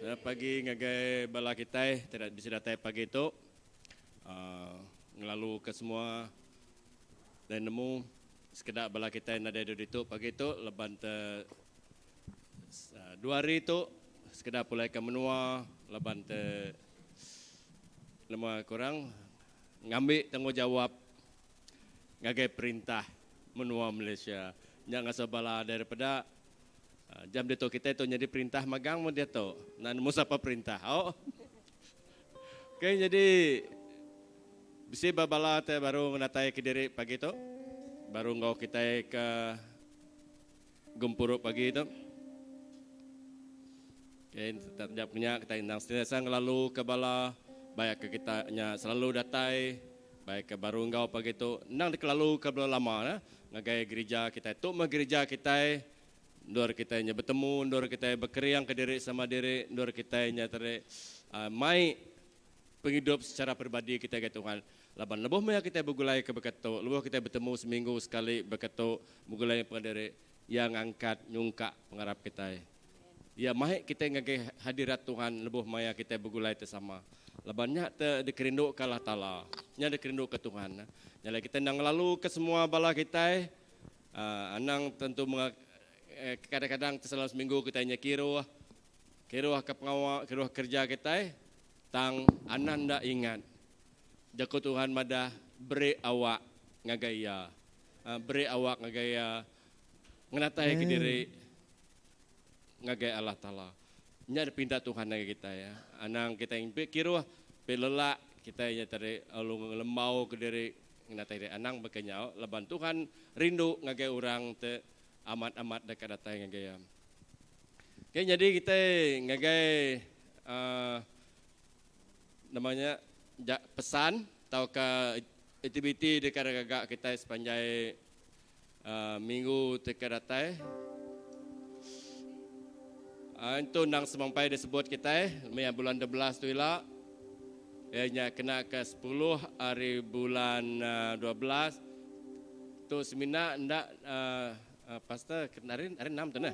Selamat pagi ngagai bala kitai ti bisi datai pagi tu. Ngelalu ke semua dai nemu sekeda bala kitai nadai duduk ditu pagi tu laban te dua hari tu sekeda pulai ke menua laban te nama ku orang ngambi tanggungjawab ngagai perintah menua Malaysia. Nya ngasuh bala daripada Jam ditu kitai tu nyadi perintah magang mun diatu. Enda nemu sapa perintah. Au. Okey nyadi bisi ba bala te baru ngenatai kediri pagi tu. Baru enggau kitai ke gempuru pagi tu. Okey tetap jap nya kitai endang sentiasa ngelalu ke bala baik ke kita nya selalu datai baik ke baru enggau pagi tu endang dikelalu ke bela lama ne ngagai gerija kitai. Tu meh gerija kitai endur kitai nya betemu, endur kitai bekering ke diri sama diri, endur kitai nya tadi mai pengidup secara peribadi kitai ngagai Tuhan. Laban lebuh maya kitai begulai ke baka tu, lebuh kitai betemu seminggu sekali baka tu begulai enggau pangan diri, Iya ngangkat nyungkak pengarap kitai. Iya mai kitai ngagai hadirat Tuhan lebuh maya kitai begulai ti sama. Laban nya te dikerinduka Allah Taala, nya dikerinduka Tuhan. Nya alai kitai endang ngelaluka semua bala kitai Anang tentu mega kadang-kadang selalu seminggu kitai nya kiruh, kiruh ke pengawa, kiruh kerja kitai tang anang enda ingat jaku Tuhan madah beri awak ngagai iya. Beri awak ngagai iya ngenatai kediri ngagai Allah Taala. Nya dipinta Tuhan ngagai kitai. Anang kitai kiruh pi lelak kitai nya tadi lalu ngelembau kediri Ngenatai diri anang baka nya laban Tuhan rindu ngagai orang te amat-amat deka datai ngagai iya. Okay, nyadi kitai ngagai uh, nama nya ja, pesan tauka aktiviti deka gaga kitai sepanjai uh, minggu te ke datai. Uh, itu nang semampai disebut kitai maya bulan 12 tu ila. Iya nya kena ke 10 hari bulan uh, 12 tu semina enda uh, uh, pastor hari hari 6 tu nah.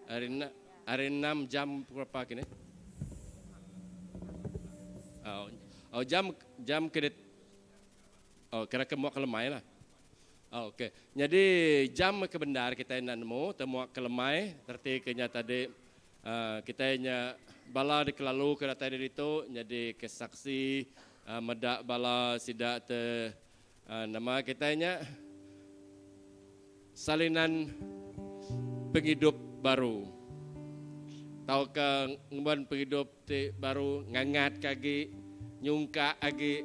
Hari hari 6 jam berapa kini? Oh, oh jam jam ke oh kira ke muak ke lemai lah. Oh, okey. Nyadi jam ke bendar kitai enda nemu temu ke lemai reti ke nya tadi uh, kitai nya bala dikelalu ke datai dari ditu nyadi ke saksi uh, meda bala sida te uh, nama kitai nya salinan pengidup baru tauka ngembuan pengidup ti baru ngangat ke agi nyungkak agi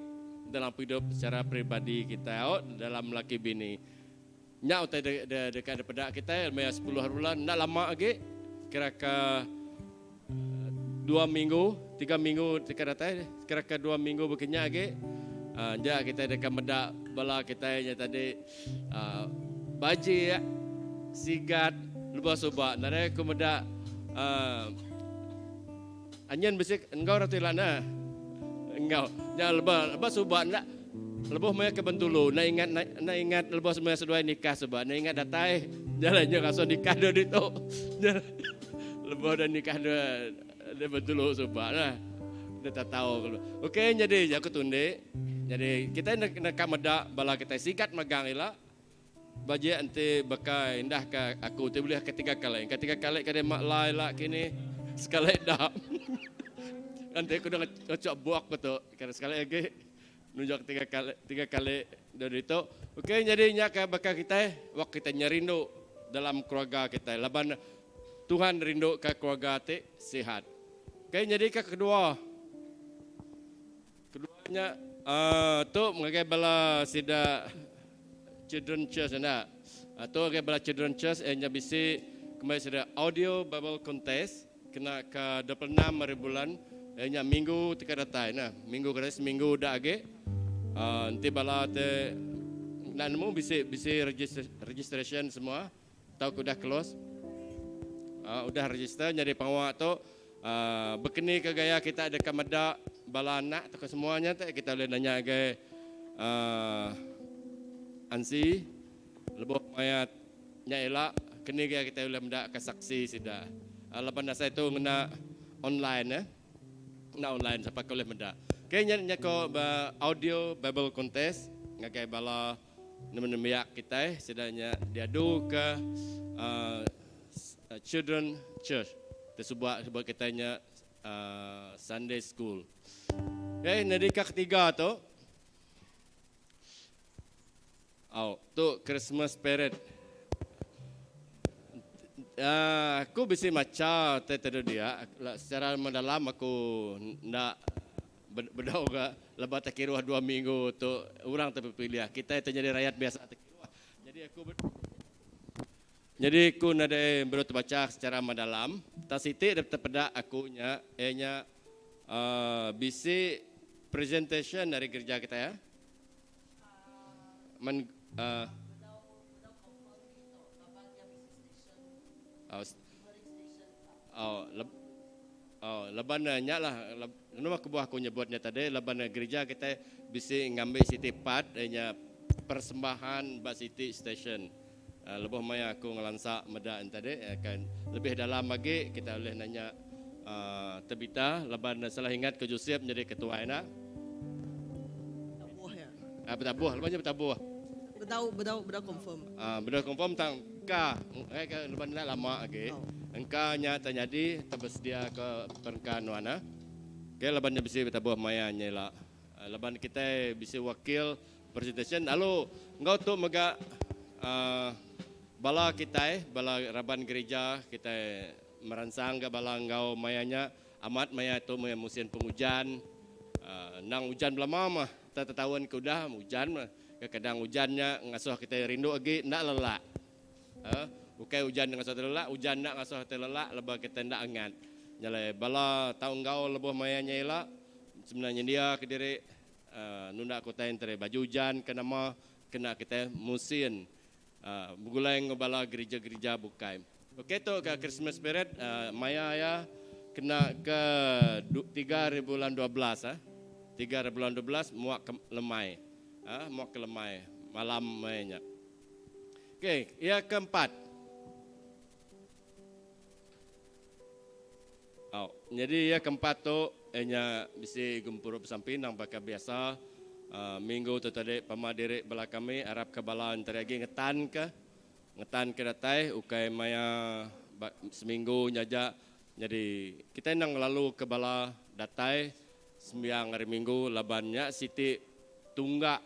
dalam pengidup secara peribadi kitai au dalam laki bini. Nya utai de, de, deka dipeda kitai maya 10 hari bulan enda lama agi kira ke dua minggu, tiga minggu deka datai, kira ke dua minggu bekenya agi. Uh, nya kitai deka meda bala kitai nya tadi uh, bajik sigat lebuh suba nadai aku meda uh, Anyen bisi enggau ratu ila ne. Enggau. Nya lebuh lebuh suba enda lebuh maya ke Bentulu enda ingat enda ingat lebuh maya seduai nikah suba enda ingat datai nya lah nya ngasuh nikah dua ditu. Nya lebuh dah nikah dua di Bentulu suba nah. Enda tak tau. Okey nyadi jaku tundi. Nyadi kitai neka meda bala kitai sigat magang ila. Bajik enti baka indah ka aku ti bulih ke tiga kali. Engka tiga kali ka mak lai la kini sekali enda. Enti aku udah ngecok buok ku tu kira sekali agi nunjuk tiga kali tiga kali dulu ditu. Okey nyadi nya ka baka kitai wak kitai nyerindu dalam keluarga kitai laban Tuhan rindu ka keluarga ti sihat. Okey nyadi ka kedua. Kedua nya uh, tu ngagai bala sida Children Church enda. Uh, tu ngagai bala Children Church eh nya bisi kemari sida Audio Bible Contest kena ke 26 hari bulan eh nya minggu ti ka datai nah. Minggu ke datai seminggu udah agi. Uh, enti bala te nak nemu bisi bisi registration semua. Tauka udah close. Uh, udah register nyadi pengawa tu uh, bekeni ke gaya kita deka meda bala anak tauka semuanya tu kita boleh nanya ke uh, Ansi lebuh maya nya ila keni gaya kita boleh meda ke saksi sida. Uh, laban asai tu ngena online eh. Enda online sapa ke ulih meda. Okay nya nya ko ba audio bible contest ngagai bala nembiak kitai sida nya diadu ke uhh children church ti suba sebut kitai nya uhh Sunday school. Okay nyadi ka ketiga tu. Au, tu Christmas parade. Uh, aku bisi macha te tedu dia secara mendalam aku enda bedau ga lebat tekiruh dua minggu tu orang te bepilih. Kitai te nyadi rayat biasa tekiruh. Jadi aku Jadi aku nadai bedau tebacha secara mendalam. Tang siti da tepeda aku nya iya nya uh, bisi presentation ari gereja kitai ya. Men uh, oh, oh, leb, oh, laban eh, nya lah leb, nama kebuah aku nyebut nya tadi laban eh, gereja kita bisi ngambil siti part eh, nya persembahan ba siti station. Uh, lebuh maya aku ngelansa meda tadi akan lebih dalam lagi kita boleh nanya uh, Tebita laban salah ingat ke Joseph menjadi ketua ina. Betabuh ya. Ah, betabuh, lepas nya betabuh. Bedau bedau bedau confirm. Ah, bedau confirm tang ka eh ke leban enda lama agi. Oh. Engka nya terjadi tersedia ke perengka nuan ah. Okay, laban nya bisi betabuh maya nya ila. Ah, laban kita bisi wakil Presentation lalu enggau tu mega uhh bala kitai bala raban gerija kitai meransang ga bala enggau maya nya amat maya tu maya musin pengujan uhh endang ujan belama mah tetaun ke udah ujan mah kadang ujan nya ngasuh kitai rindu agi enda lelak uhh ukai ujan ngasuh kitai lelak ujan enda ngasuh kitai lelak lebuh kitai enda angat nya alai bala tau enggau lebuh maya nya ila semina nyendia kediri. Nunda ke utai enteri baju ujan ke nama kena kitai musin begulai enggau bala gerija-gerija bukai. Ok tu ka Christmas spirit maya iya kena ke tiga hari bulan 12 tiga hari bulan 12 muak ke lemai muak ke lemai malam maya nya. Ok iya ke empat. Au, nyadi iya keempat tu iya nya bisi gempuru besampi endang baka biasa minggu tu tadi pama diri bala kami arap ka bala enteri agi ngetan ka ngetan ka datai ukai maya ba seminggu nya aja nyadi kitai endang ngelalu ka bala datai sembiang hari minggu laban nya siti tungga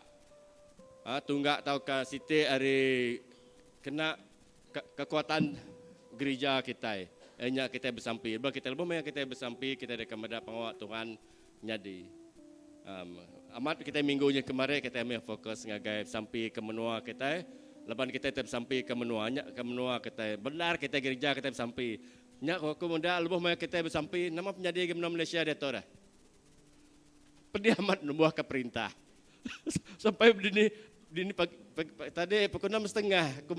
tungga tauka siti ari kena Kekuatan gerija kitai iya nya kitai besampi. Lebuh kitai lebuh maya kitai besampi kitai deka meda pengawa Tuhan nyadi. Um, amat kitai minggu nya kemari kitai meh fokus ngagai besampi ke menua kitai laban kitai ti besampi ke menua nya ke menua kitai. Bendar kitai gerija kitai besampi. Nya ku aku meda lebuh maya kitai besampi nama penyadi agi menua Malaysia diatu dah. Pedih amat numbuhka perintah. Sampai dini dini pagi, pagi, pagi tadi pukul 6.30 aku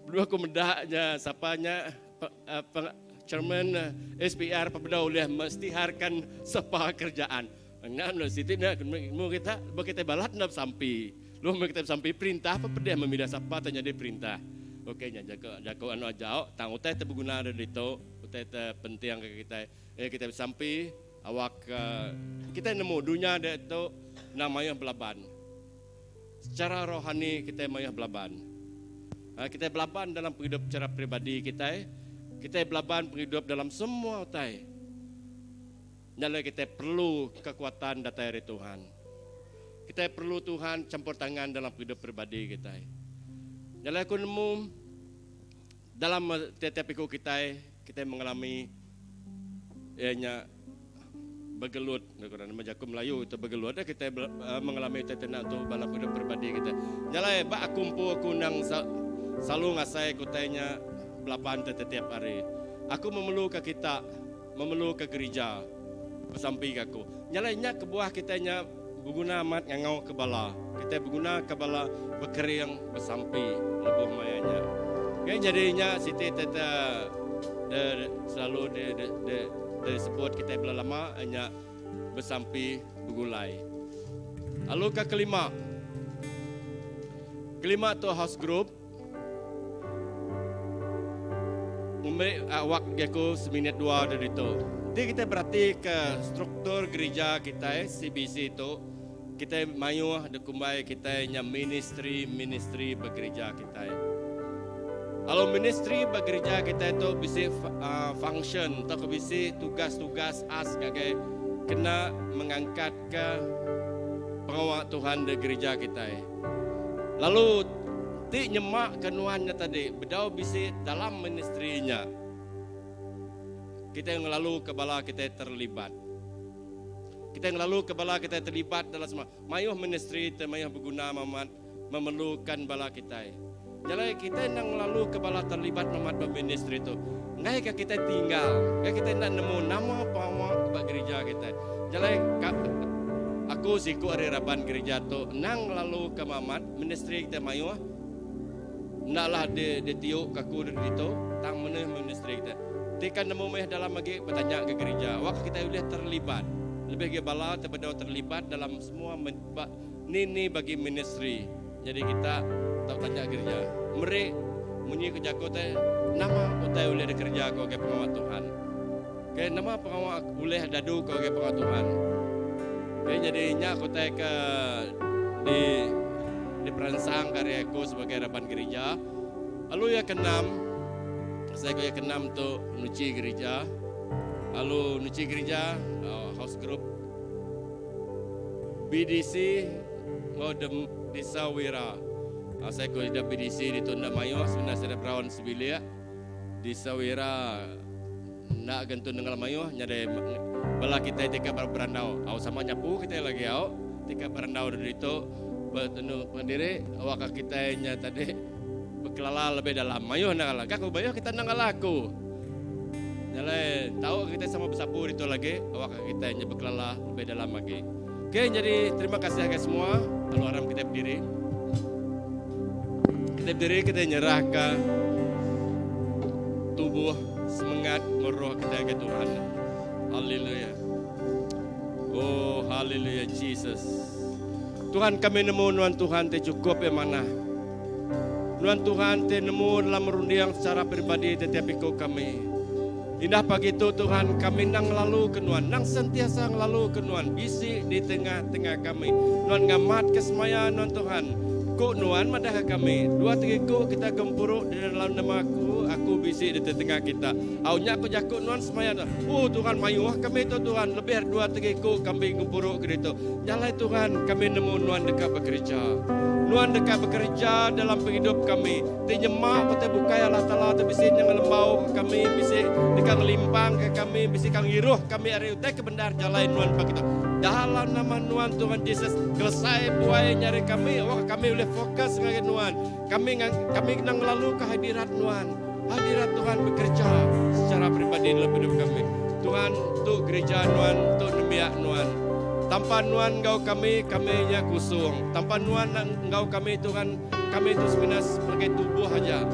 berdua aku meda nya sapa nya uh, chairman SPR pebedau ulih mestiharkan sapa kerjaan. Ngam lo siti nya mu kita ba kita balat nak sampi. Lu mu kita sampi perintah apa pedih memilih sapa tanya di perintah. Okey nya jago jago anu aja tang utai te berguna ada ditu, utai te penting ke kita. Eh kita besampi Awak kitai nemu dunya diatu endang mayuh belaban. Secara rohani kitai mayuh belaban. Kitai belaban dalam pengidup secara peribadi kitai, kitai belaban pengidup dalam semua utai. Nya alai kitai perlu kekuatan datai ari Tuhan. Kitai perlu Tuhan campur tangan dalam pengidup peribadi kitai. Nya alai aku nemu dalam tiap-tiap iku kitai, kitai mengalami iya nya begelut nama jaku Melayu itu begelut eh kitai mengalami utai ti enda tu bala pengidup peribadi kitai. Nya alai ba aku empu aku endang selalu ngasai ke utai nya belaban tetiap hari. Aku memerluka kita, memerluka gerija besampi ke aku. Nya alai nya kebuah kitai nya beguna amat ngangau ke bala. Kitai beguna ke bala bekering besampi lebuh maya nya. Okay, jadi nya siti te te de selalu de de de disebut kitai bela lama nya besampi begulai. Lalu ke kelima. Kelima tu house group. Memberi awak uh, aku seminit dua dari tu. Ti kitai beratika struktur gerija kitai CBC tu, kitai mayuh dikumbai kitai nya ministri-ministri ba gerija kitai. Lalu ministri ba gerija kitai tu bisi function tauka bisi tugas-tugas khas ngagai kena mengangkatka pengawa Tuhan di gerija kitai. Lalu ti nyema ke nuan nya tadi bedau bisi dalam ministri nya. Kitai ngelaluka bala kitai terlibat. Kitai ngelaluka bala kitai terlibat dalam semua mayuh ministri ti mayuh beguna amat memerlukan bala kitai. Nya alai kitai endang ngelaluka bala terlibat amat ba ministri tu. Enggai ka kitai tinggal, enggai kitai enda nemu nama pengawa ba gerija kitai. Nya alai aku siku ari raban gerija tu endang ngelaluka amat ministri kitai mayuh. Enda lah di ditiu ka aku diri ditu tang menuh ministri kita. Ti ka nemu meh dalam agi betanya ke gerija awak kitai ulih terlibat. Lebih agi bala ti bedau terlibat dalam semua ba ni ni bagi ministri. Nyadi kita tau tanya gerija. Meri munyi ku jaku te nama utai ulih dikereja ku agai pengawa Tuhan. Okay, nama pengawa ulih dadu ku agai pengawa Tuhan. Okay, nyadi nya ku utai ke di Diperansang ka ari aku sebagai raban gerija. Lalu iya keenam, saya ku iya keenam tu nuchi gerija. Lalu nuchi gerija house group BDC enggau Desa Wira. Saya ku ida BDC ditu enda mayuh semina sida Brown sebilik. Desa Wira enda gentu nenggal mayuh nyadi bala kitai ti ka berandau. Au sama nyapu kitai lagi au ti ka berandau ditu betenu pendiri awak ka kitai nya tadi bekelala lebih dalam. Mayuh enda kala. Ka ku mayuh kita enda kala aku. Nya alai tau kitai sama besapu ditu lagi awak ka kitai nya bekelala lebih dalam agi. Okey nyadi terima kasih agai semua lalu aram kitai bediri. Kitai bediri kitai nyerahka tubuh semengat enggau roh kitai ngagai Tuhan. Haleluya. Oh haleluya Jesus. Tuhan kami nemu nuan Tuhan ti cukup ya manah. Nuan Tuhan ti nemu dalam runding secara peribadi tetiap iku kami. Indah pagi tu Tuhan kami nang ngelalu ke Nuan, nang sentiasa ngelalu ke Nuan bisi di tengah-tengah kami. Nuan ngamat ke semaya Nuan Tuhan. Ku Nuan madah ke kami, dua tiga iku kita gempuru di dalam nama aku, aku bisi di tengah kita. Au nya ku jaku Nuan semaya tu. Oh Tuhan mayuh kami tu Tuhan, lebih ari dua tiga iku kami gempuru ke ditu. Nya alai Tuhan kami nemu Nuan deka bekereja. Nuan deka bekereja dalam pengidup kami. Ti nyema utai bukai Allah Taala ti bisi nya ngelembau ke kami, bisi deka ngelimpang ke kami, bisi ka ngiruh kami ari utai ke bendar jalai Nuan ba kita. Dalam nama Nuan Tuhan Jesus, kelesai buai nya ari kami awakka kami ulih fokus ngagai Nuan. Kami kami kena ngelaluka hadirat Nuan. Hadirat Tuhan bekereja secara peribadi dalam hidup kami. Tuhan, tu gereja Nuan, tu nembiak Nuan. Tanpa Nuan enggau kami, kami nya kusung. Tanpa Nuan enggau kami Tuhan, Kami tu semina sebagai tubuh aja.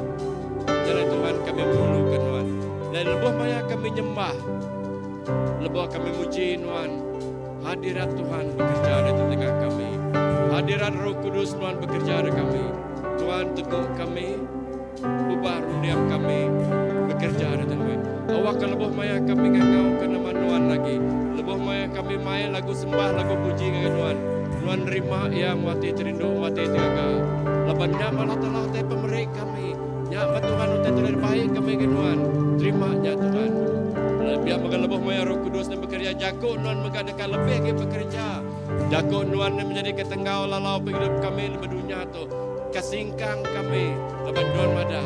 Jalai Tuhan kami memerlukan Nuan. Dan lebuh maya kami nyembah, lebuh kami muji Nuan, hadirat Tuhan bekerja di tengah kami. Hadirat Roh Kudus Nuan bekerja di kami. Tuhan teguh kami, ubah runding kami, bekerja di tengah kami. Awak lebuh maya kami ngangau ke nama Nuan lagi. Lebuh maya kami mai lagu sembah, lagu puji ngagai Nuan. Nuan nerima iya enggau ati ti rindu enggau ati ti gaga. Laban nya malah telah utai pemeri kami. Nya meh Tuhan utai ti dibai kami ngagai Nuan. Terima nya Tuhan. Lalu pia mega lebuh maya Roh Kudus nya bekereja, jaku Nuan mega deka lebih agi bekereja. Jaku Nuan nya menyadika tenggau lalau pengidup kami lebuh dunya tu. Ke singkang kami laban Nuan madah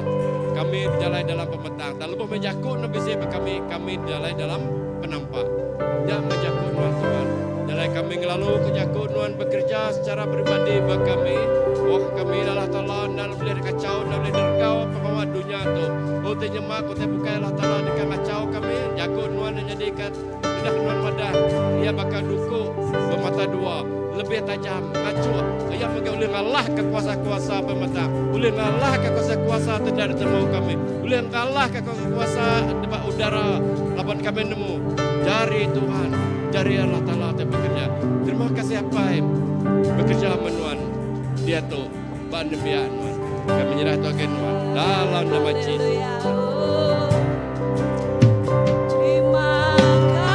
kami bejalai dalam pemetang. Tang lebuh meh jaku Nuan bisi ba kami, kami bejalai dalam penampak. Nya meh jaku Nuan Tuhan. Nya alai kami ngelaluka jaku Nuan bekereja secara peribadi ba kami. Wah kami Allah Taala enda bulih dikachau, enda bulih diregau pengawa dunya tu. Utai nyema ke utai bukai Allah Taala deka ngachau kami, jaku Nuan nya nyadika Udah nuan madah, iya baka duku bemata dua, lebih tajam, ngachuk. Iya mega ulih ngalahka kuasa-kuasa pemetang, ulih ngalahka kuasa-kuasa ti enda ditemu kami, ulih ngalahka kuasa-kuasa ba udara laban kami nemu jari Tuhan, jari Allah Taala ti bekereja. Terima kasih Apai bekereja me nuan diatu ba nembiak nuan. Kami nyerah tu agai nuan dalam nama Jesus. Terima kasih.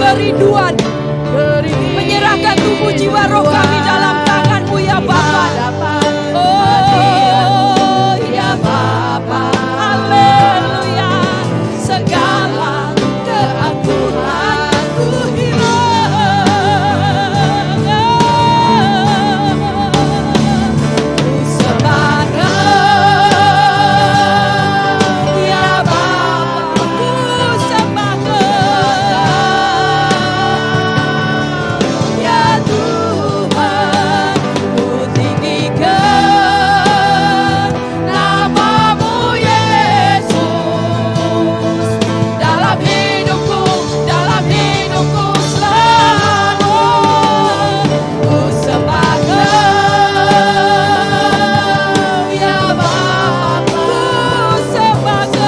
kerinduan. Menyerahkan tubuh jiwa roh kami dalam tanganmu ya Bapa. Oh ya Bapa. Haleluya. Segala keangkuhanku hilang. Ku sembahkan ya Bapa, ku sembahkan ya Tuhan, ku tinggikan namamu Yesus dalam hidupku, dalam hidupku selalu ku sembahkan ya Bapa, ku sembahkan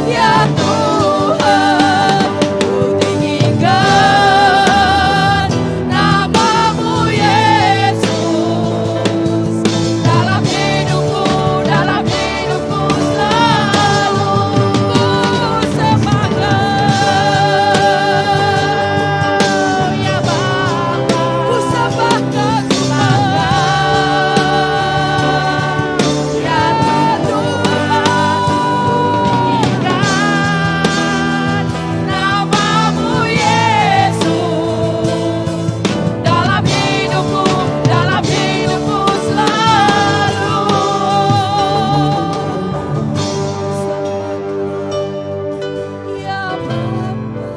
ya Tuhan, ku tinggikan namamu Yesus dalam hidupku, dalam hidupku selalu ku sembahkan ya Bapa, ku sembahkan Tuhan ya Tuhan, tinggikan namamu Yesus dalam hidupku, dalam hidupku selalu. Ya Bapa,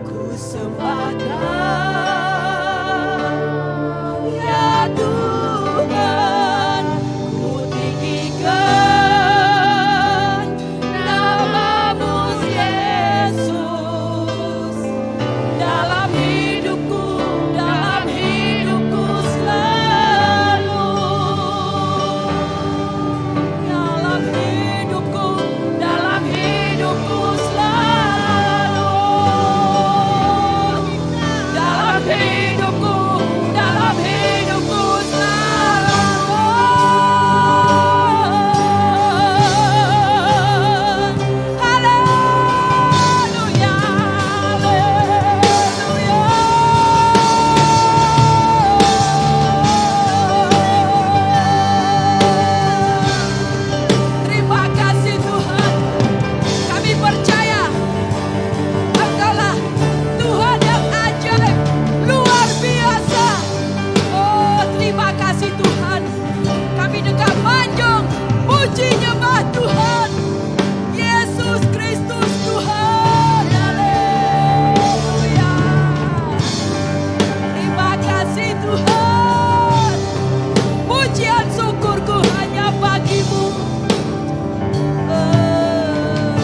ku sembahkan ya Tuhan, ku tinggikan namamu Yesus dalam hidupku, dalam hidupku selalu. Dalam hidupku, dalam hidupku selalu. Dalam hidupku, dalam hidupku selalu. Haleluya, haleluya. Terima kasih Tuhan. Kami percaya Engkaulah Tuhan yang ajaib, luar biasa. Oh, terima kasih Tuhan. Kami dekat manjung puji nyembah Tuhan. Yesus Kristus Tuhan. Haleluya. Terima kasih Tuhan. Pujian syukurku hanya bagimu. Oh.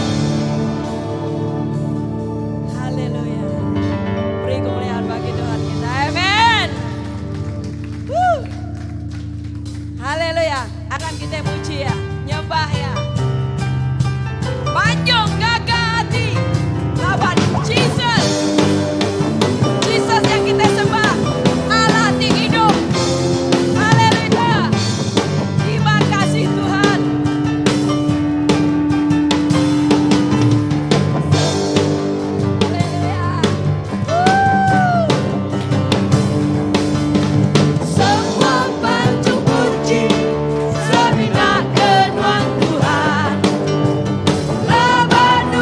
Haleluya. Beri kemuliaan bagi Tuhan kita. Amin. Woo. Haleluya. Akan kita puji ya, nyembah ya. Manjung gaga hati. Laban Jesus. Jesus yang kita sembah. Allah ti hidup. Haleluya. Terima kasih Tuhan. Haleluya. Woo. Semua panjung puji semina ke nuan Tuhan. Laban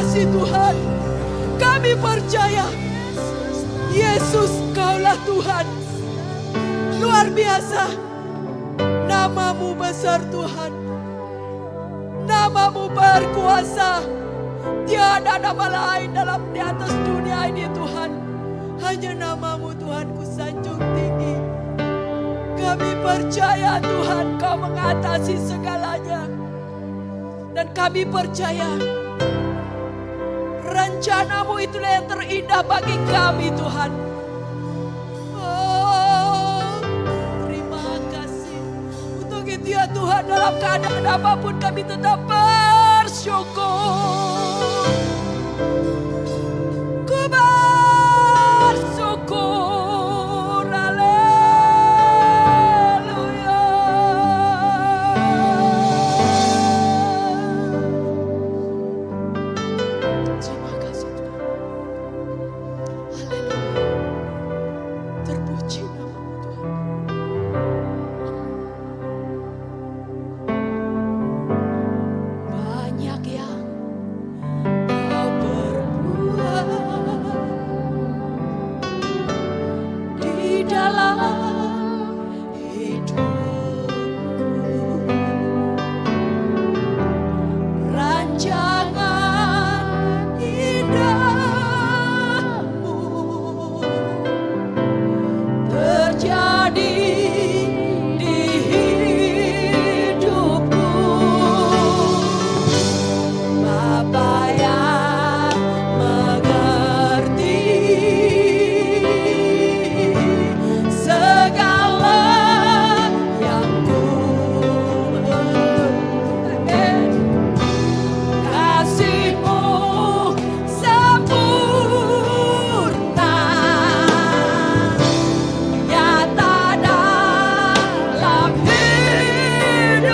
kasih Tuhan. Kami percaya Yesus Kaulah Tuhan. Luar biasa. Namamu besar Tuhan. Namamu berkuasa. Tiada nama lain dalam di atas dunia ini Tuhan. Hanya namamu Tuhan ku sanjung tinggi. Kami percaya Tuhan kau mengatasi segalanya. Dan kami percaya rencanamu itulah yang terindah bagi kami Tuhan. Oh, terima kasih. Untuk itu ya Tuhan dalam keadaan apapun kami tetap bersyukur. Ku bersyukur. Haleluya. Terima kasih Tuhan. Haleluya. Terpuji namamu Tuhan. Banyak yang kau perbuat di dalam hidupku. Rancangan indahmu terjadi di hidupku. Bapa yang mengerti segala yang ku Amin. Kasihmu sempurna, nyata dalam hidupku.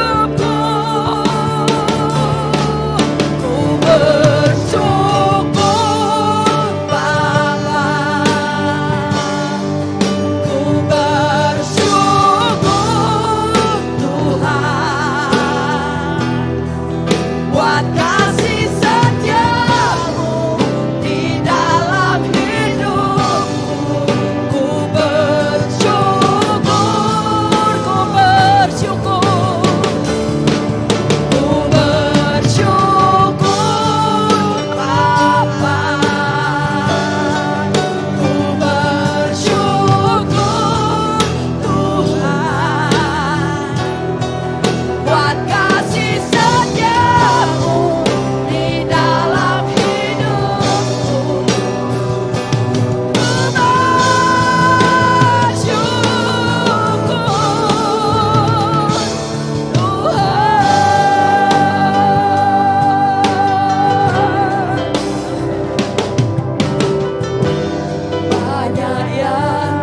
Ku bersyukur Bapa, ku bersyukur Tuhan. Buat kasih setiamu di dalam hidupku. Ku bersyukur, ku bersyukur. Ku bersyukur Bapa. Ku bersyukur Tuhan. Buat kasih setiamu di dalam hidupku. Ku bersyukur Tuhan. Banyak yang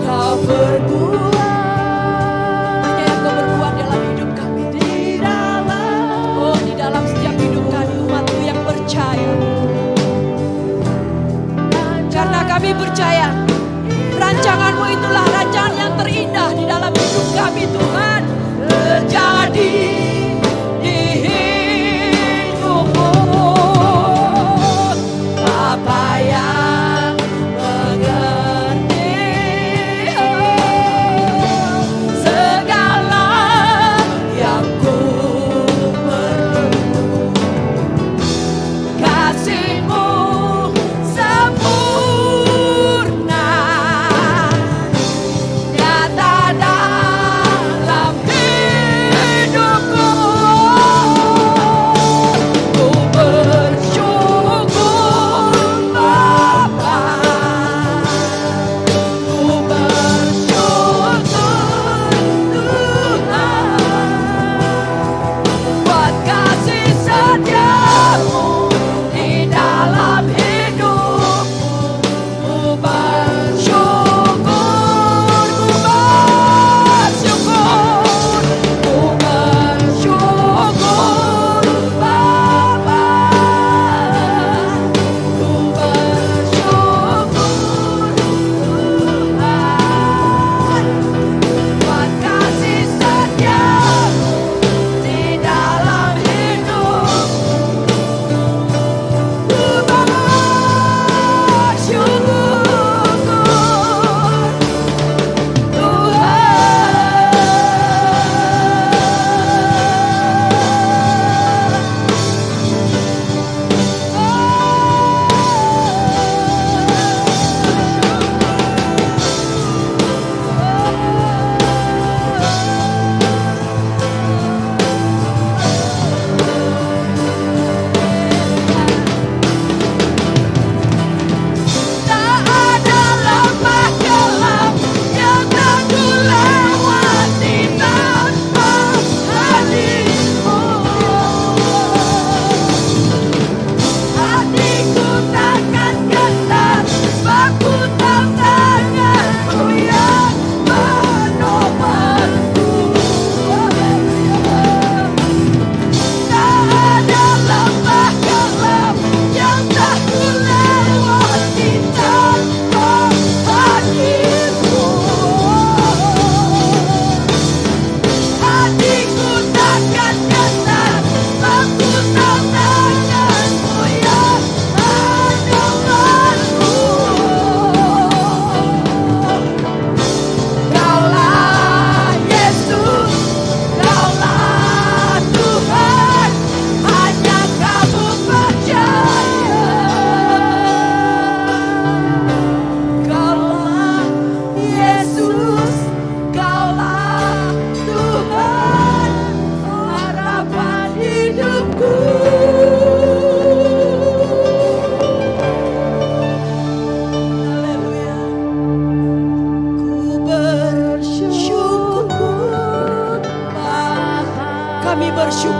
kau perbuat, banyak yang kau perbuat dalam hidup kami. Di dalam, oh di dalam setiap hidup kami umatmu yang percaya. Karena kami percaya rancanganmu itulah rancangan yang terindah di dalam hidup kami Tuhan. Terjadi di hidupku. Bapa yang mengerti segala yang ku perlu. Kasihmu sempurna, nyata dalam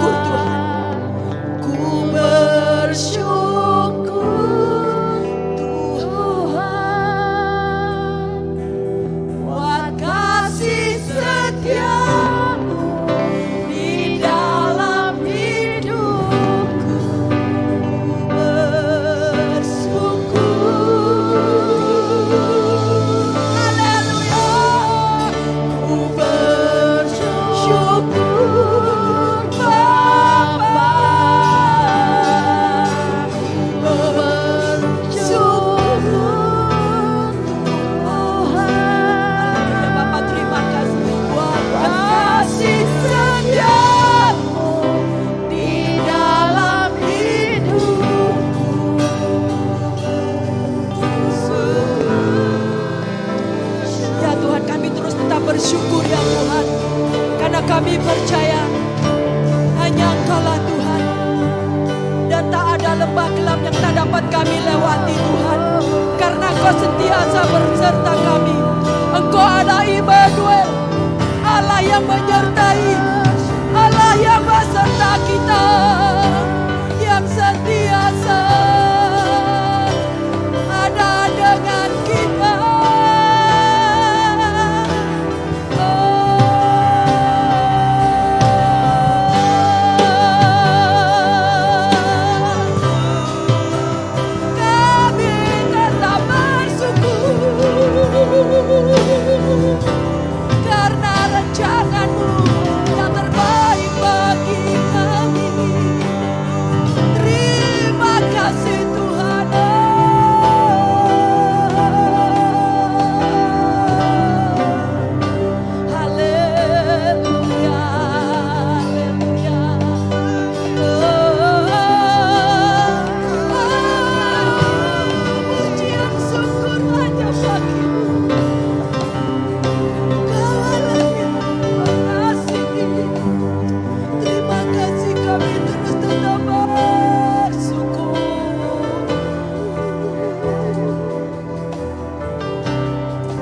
bersyukur Tuhan. Ku bersyukur Tuhan buat kasih setiamu di dalam hidupku. Ku bersyukur. Haleluya. Ku bersyukur Bapa. Ku bersyukur Tuhan. Bapa terima kasih buat kasih setiamu di dalam hidupku. Ya Tuhan kami terus tetap bersyukur ya Tuhan. Karena kami percaya hanya Engkaulah Tuhan. Dan tak ada lembah kelam yang tak dapat kami lewati Tuhan. Karena Engkau sentiasa berserta kami. Engkau adalah Immanuel. Allah yang menyertai. Allah yang beserta kita. Yang sentiasa ada dengan kita. Oh. Kami tetap bersyukur karena rancanganmu yang terbaik bagi kami. Terima kasih Tuhan. Haleluya, haleluya. Oh, pujian syukur hanya bagimu. Kau Allah yang mengasihi. Terima kasih kami terus tetap bersyukur.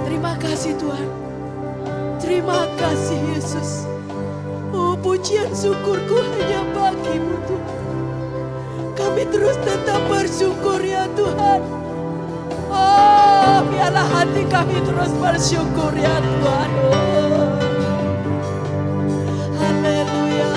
Terima kasih Tuhan. Terima kasih Yesus. Oh pujian syukurku hanya bagimu Tuhan. Kami terus tetap bersyukur ya Tuhan. Oh biarlah hati kami terus bersyukur ya Tuhan. Oh. Haleluya.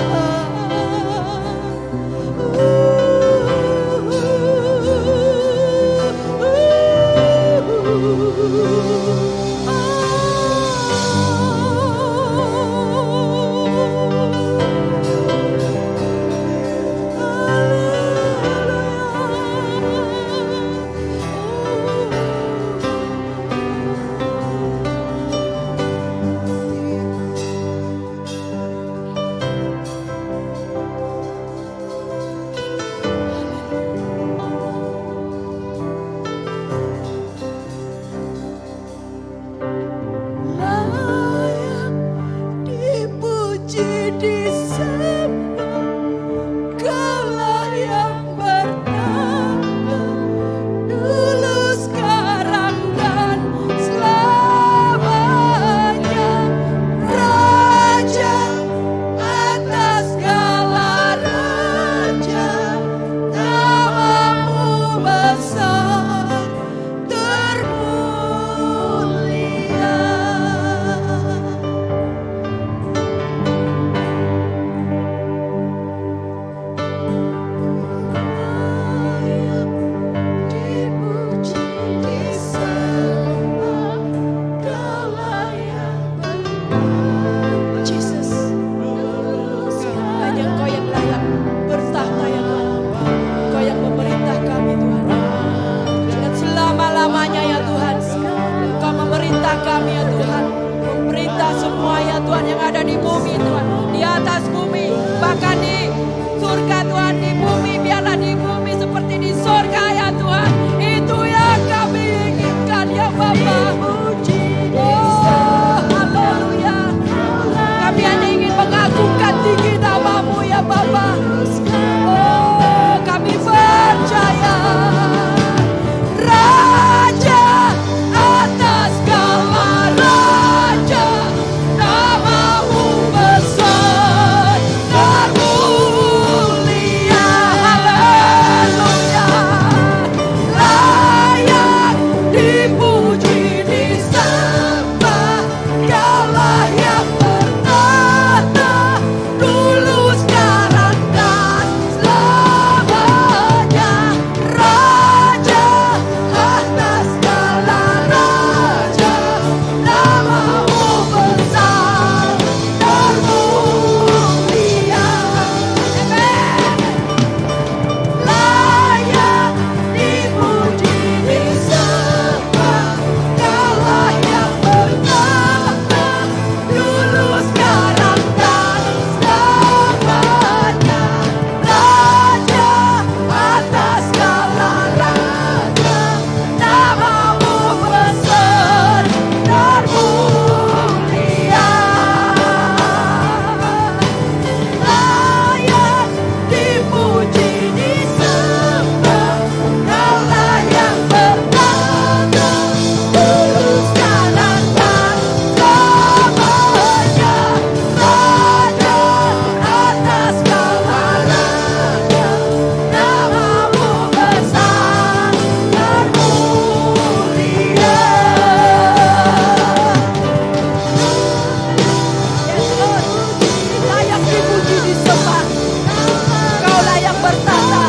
Engkaulah yang bertata.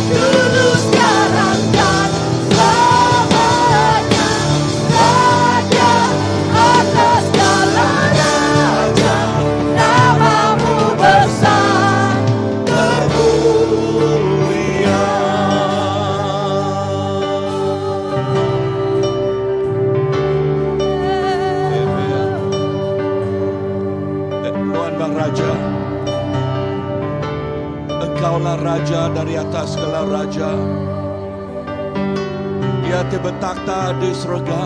Dulu, sekarang, dan selamanya. Raja atas segala raja. Namamu besar Termulia. Amen. Tuhan Bang Raja, Engkaulah Raja dari atas segala Raja. Ia ti bertakhta di surga.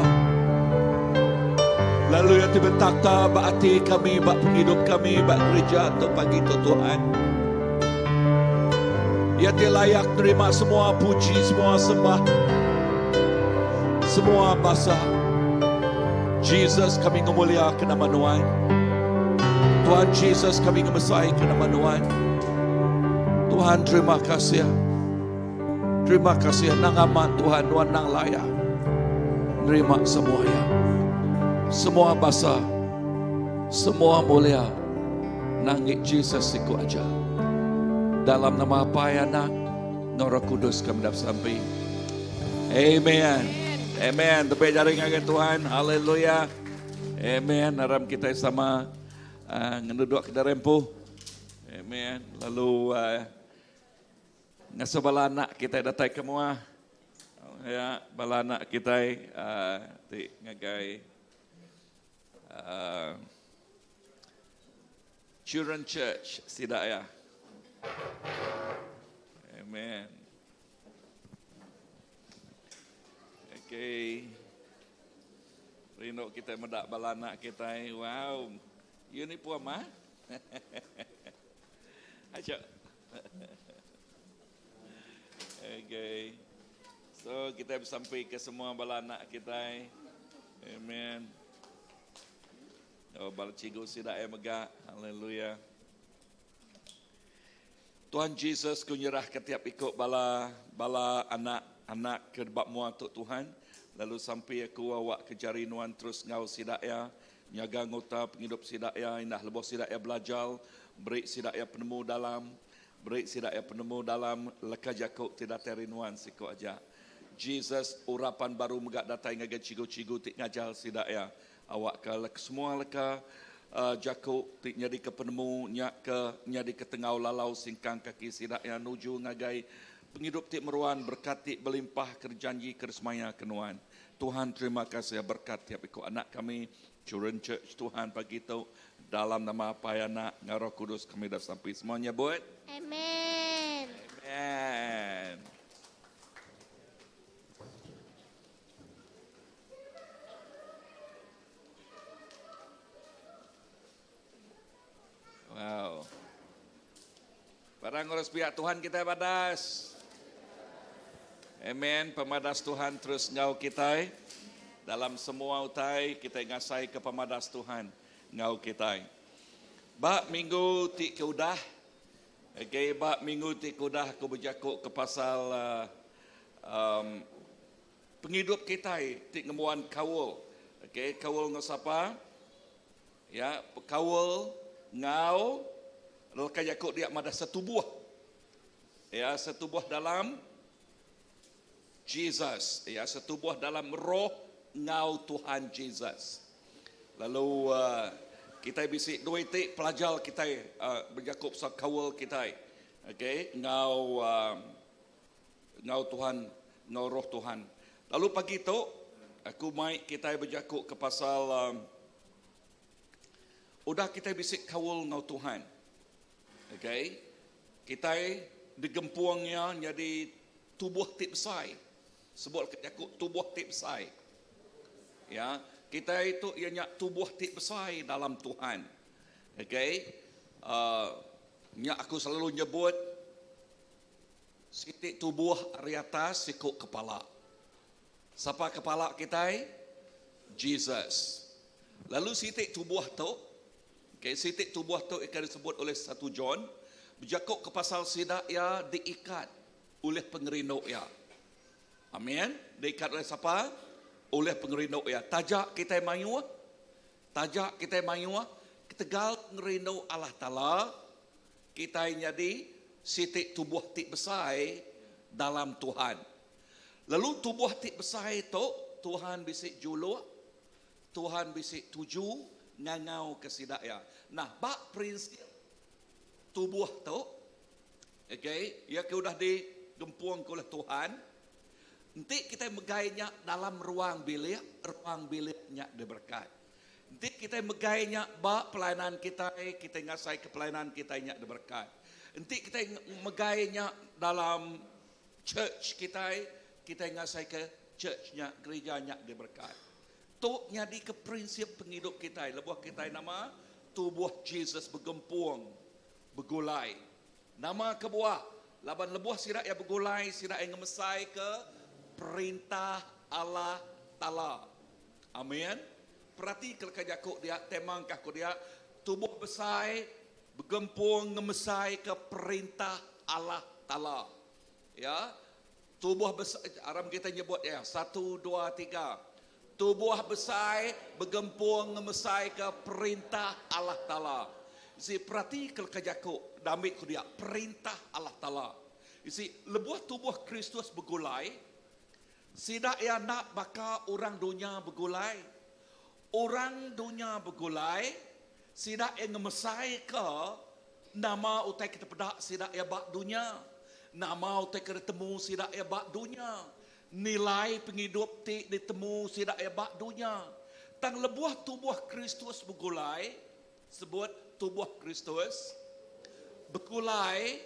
Lalu ia ti bertakhta ba ati kami, ba penghidup kami, ba gereja tu pagi tu Tuhan. Ia ti layak terima semua puji, semua sembah, semua basa. Jesus kami ngemulia ke nama Nuan. Tuhan Jesus kami ngemesai ke nama Nuan. Tuhan terima kasih. Terima kasih nang amat Tuhan Nuan nang layak. Nerima semua ya. Semua basa. Semua mulia. Nangik Jesus siku aja. Dalam nama Apai Anak, Roh Kudus kami dapat sampai. Amen. Amen. Tepuk jari ngagai Tuhan. Haleluya. Amen. Aram kita sama ngenduduk ke darempu. Amen. Lalu ngasuh bala anak kita datai ke mua. Ya, bala anak kita ti ngagai Children Church sidak ya. Amen. Okay. Rindu kita medak bala anak kita. Wow. You ni puan mah? Aja. Okay. So kita sampai ke semua bala anak kita. Amen. Oh, bala cikgu sidak ya megak. Haleluya. Tuhan Jesus ku nyerah ke tiap ikut bala bala anak-anak ke bak mua tu Tuhan. Lalu sampai aku awak ke jari nuan terus ngau sidak ya. Nyaga ngota penghidup sidak ya. Indah leboh sidak ya belajar. Beri sidak ya penemu dalam. Beri sidak ya penemu dalam. Leka jakuk tidak terinuan siku aja. Jesus urapan baru megak datai ngagai cigu-cigu tik ngajal sidak ya. Awak ke lek semua leka jakuk tik nyadi ke penemu nyak ke nyadi ke tengau lalau singkang kaki sidak ya nuju ngagai penghidup tik meruan berkat tik berlimpah kerjanji kersemaya kenuan. Tuhan terima kasih berkat tiap ikut anak kami Children Church Tuhan pagi tu dalam nama Apai Anak dengan Roh Kudus kami dah sampai semuanya buat. Amen. Amen. Wow. Barang ngurus pihak Tuhan kita badas. Amen. Pemadas Tuhan terus ngau kita. Dalam semua utai kita ngasai ke pemadas Tuhan ngau kita. Bak minggu ti ke udah. Okay, bak minggu ti ke udah aku berjakuk ke pasal penghidup kita ti ngemuan kaul. Okay, kaul ngau siapa? Ya, kaul ngau leka jakuk dia madah setubuh. Ya, setubuh dalam Jesus. Ya, setubuh dalam roh ngau Tuhan Jesus. Lalu kita bisi dua itik pelajar kita berjakuk pasal kaul kita. Okey, ngau ngau Tuhan, ngau roh Tuhan. Lalu pagi tu aku mai kita berjakuk ke pasal udah kita bisi kaul ngau Tuhan. Okey. Kita digempuangnya jadi tubuh ti besar. Sebut aku tubuh ti besar. Ya, kita itu ianya tubuh ti besar dalam Tuhan. Okey. Nya aku selalu nyebut sitik tubuh ari atas sikuk kepala. Siapa kepala kita? Jesus. Lalu sitik tubuh tu, okey, sitik tubuh tu akan disebut oleh 1 John, berjakuk ke pasal sidak ia diikat oleh pengerindu ia. Amin. Diikat oleh siapa? Oleh pengerindu ia. Tajak kita mayu, tajak kita mayu, ketegal pengerindu Allah Taala, kita jadi siti tubuh ti besai dalam Tuhan. Lalu tubuh ti besai tu Tuhan bisi juluk, Tuhan bisi tuju ngangauka sida iya. Nah, ba prinsip tubuh tu, okay, iya ke udah digempungka oleh Tuhan, enti kitai megai nya dalam ruang bilik, ruang bilik nya diberekat. Enti kitai megai nya ba pelayanan kitai, kitai ngasaika pelayanan kitai nya diberekat. Enti kitai megai nya dalam church kitai, kitai ngasaika church nya, gerija nya diberekat. Tu nyadika prinsip pengidup kitai lebuh kitai nama tubuh Jesus begempung begulai. Nama kebuah? Laban lebuh sida iya begulai, sida iya ngemesaika Perintah Allah Taala. Amin. Peratika leka jaku dia, tema engka ku dia, tubuh besai begempung ngemesaika Perintah Allah Taala. Ya. Tubuh besai, aram kitai nyebut iya, satu, dua, tiga. Tubuh besai begempung ngemesaika Perintah Allah Taala. Isi peratika leka jaku dambi ku dia, Perintah Allah Taala. Isi lebuh tubuh Kristus begulai, sida iya enda baka orang dunya begulai. Orang dunya begulai, sida iya ngemesaika nama utai ke dipeda sida iya ba dunya, nama utai ke ditemu sida iya ba dunya. Nilai pengidup ti ditemu sida iya ba dunya. Tang lebuh tubuh Kristus begulai, sebut tubuh Kristus begulai,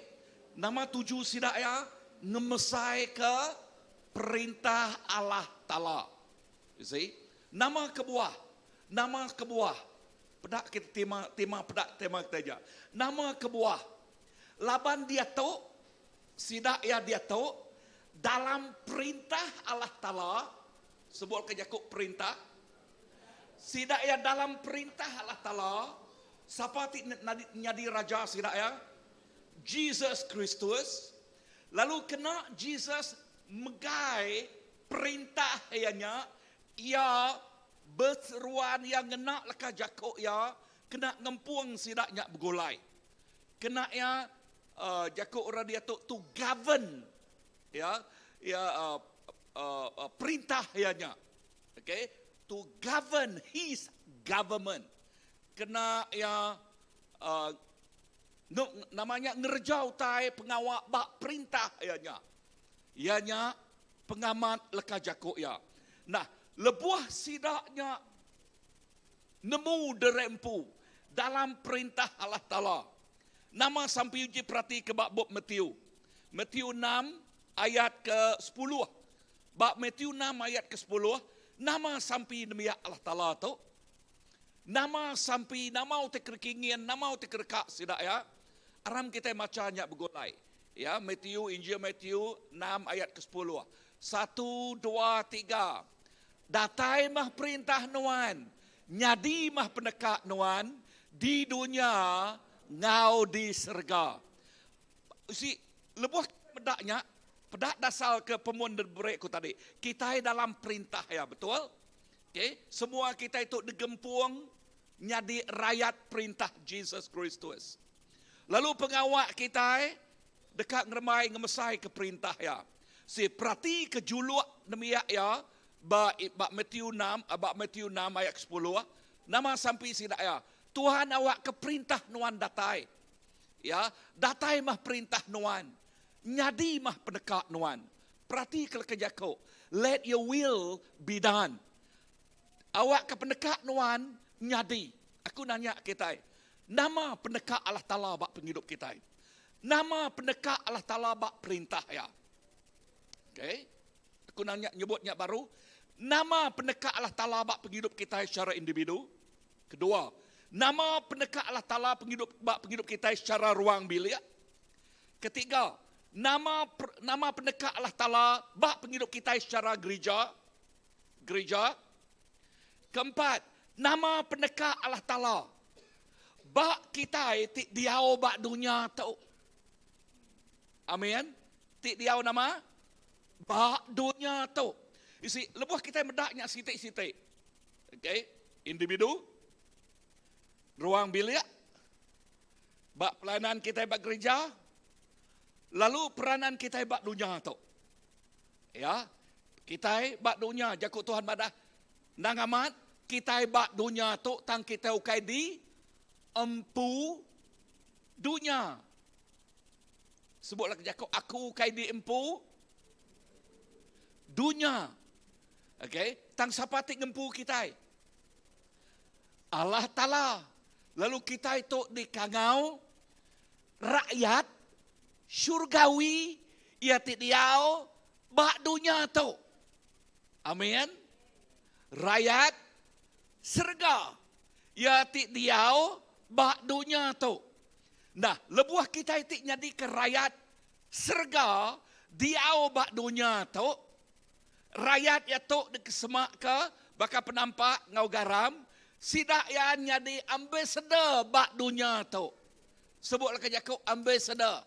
nama tuju sida iya? Ngemesaika Perintah Allah Taala. You see? Nama kebuah? Nama kebuah? Peda kita tema tema peda tema kita aja. Nama kebuah? Laban diatu Sida iya diatu dalam perintah Allah Taala, sebut ke jaku perintah. Sida iya dalam perintah Allah Taala, sapa ti nyadi raja sida iya? Jesus Kristus. Lalu kena Jesus megai perintah iya nya, iya beseruan iya ngena leka jaku iya kena ngempung sida nya begulai. Kena iya jaku orang diatu to govern ya ya perintah iya nya. Okay, to govern his government. Kena iya nama nya ngereja utai pengawa ba perintah iya nya. Iya nya pengamat leka jaku iya. Nah, lebuh sida nya Nemu diri empu dalam Perintah Allah Taala. Nama sampi uji peratika ba bup Matthew. Matthew enam ayat ke sepuluh. Ba Matthew enam ayat ke sepuluh, nama sampi nembiak Allah Taala tu? Nama sampi, nama utai ke dikingin, nama utai ke deka sida iya? Aram kitai macha nya begulai. Ya, Matthew, Injil Matthew enam ayat ke sepuluh. Satu, dua, tiga. Datai meh perintah Nuan, nyadi meh peneka Nuan di dunya enggau di serega. Si lebuh meda nya, peda dasar ke pemun diberi ku tadi. Kitai dalam perintah iya, betul? Okay, semua kitai tu digempung nyadi rayat perintah Jesus Kristus. Lalu pengawa kitai deka ngerembai ngemesaika perintah iya. Si peratika juluk nembiak iya ba ba Matthew enam ba Matthew enam ayat kesepuluh, nama sampi sida iya, Tuhan awakka perintah nuan datai. Ya, datai mah perintah nuan, nyadi mah peneka nuan. Peratika leka jaku, let your will be done. Awakka peneka nuan nyadi. Aku nanya kitai, nama peneka Allah Taala ba pengidup kitai? Nama peneka Allah Taala ba perintah Iya? Okay. Aku nanya nyebut nya baru. Nama peneka Allah Taala ba pengidup kitai secara individu? Kedua, nama peneka Allah Taala pengidup ba pengidup kitai secara ruang bilik? Ketiga, nama nama peneka Allah Taala ba pengidup kitai secara gerija? Gerija. Keempat, nama peneka Allah Taala ba kitai ti diau ba dunya tu. Amin. Ti diau nama? Ba dunya tu. You see, lebuh kitai meda nya siti-siti. Okay, individu, ruang bilik, ba pelayanan kitai ba gerija, Lalu peranan kitai ba dunya tu. Ya. Kitai ba dunya jaku Tuhan madah endang amat kitai ba dunya tu tang kitai ukai di empu dunya. Sebutlah jaku aku ukai di empu dunya. Okey, tang sapa ti ngempu kitai? Allah Taala. Lalu kitai tu dikangau rakyat syurgawi iya ti diau ba dunya tu. Amin. Rakyat serega iya ti diau ba dunya tu. Nah, lebuh kitai ti nyadika rakyat serega diau ba dunya tu, Rayat iya tu dikesemaka baka penampak enggau garam, sida iya nyadi ambassador ba dunya tu. Sebut leka jaku ambassador.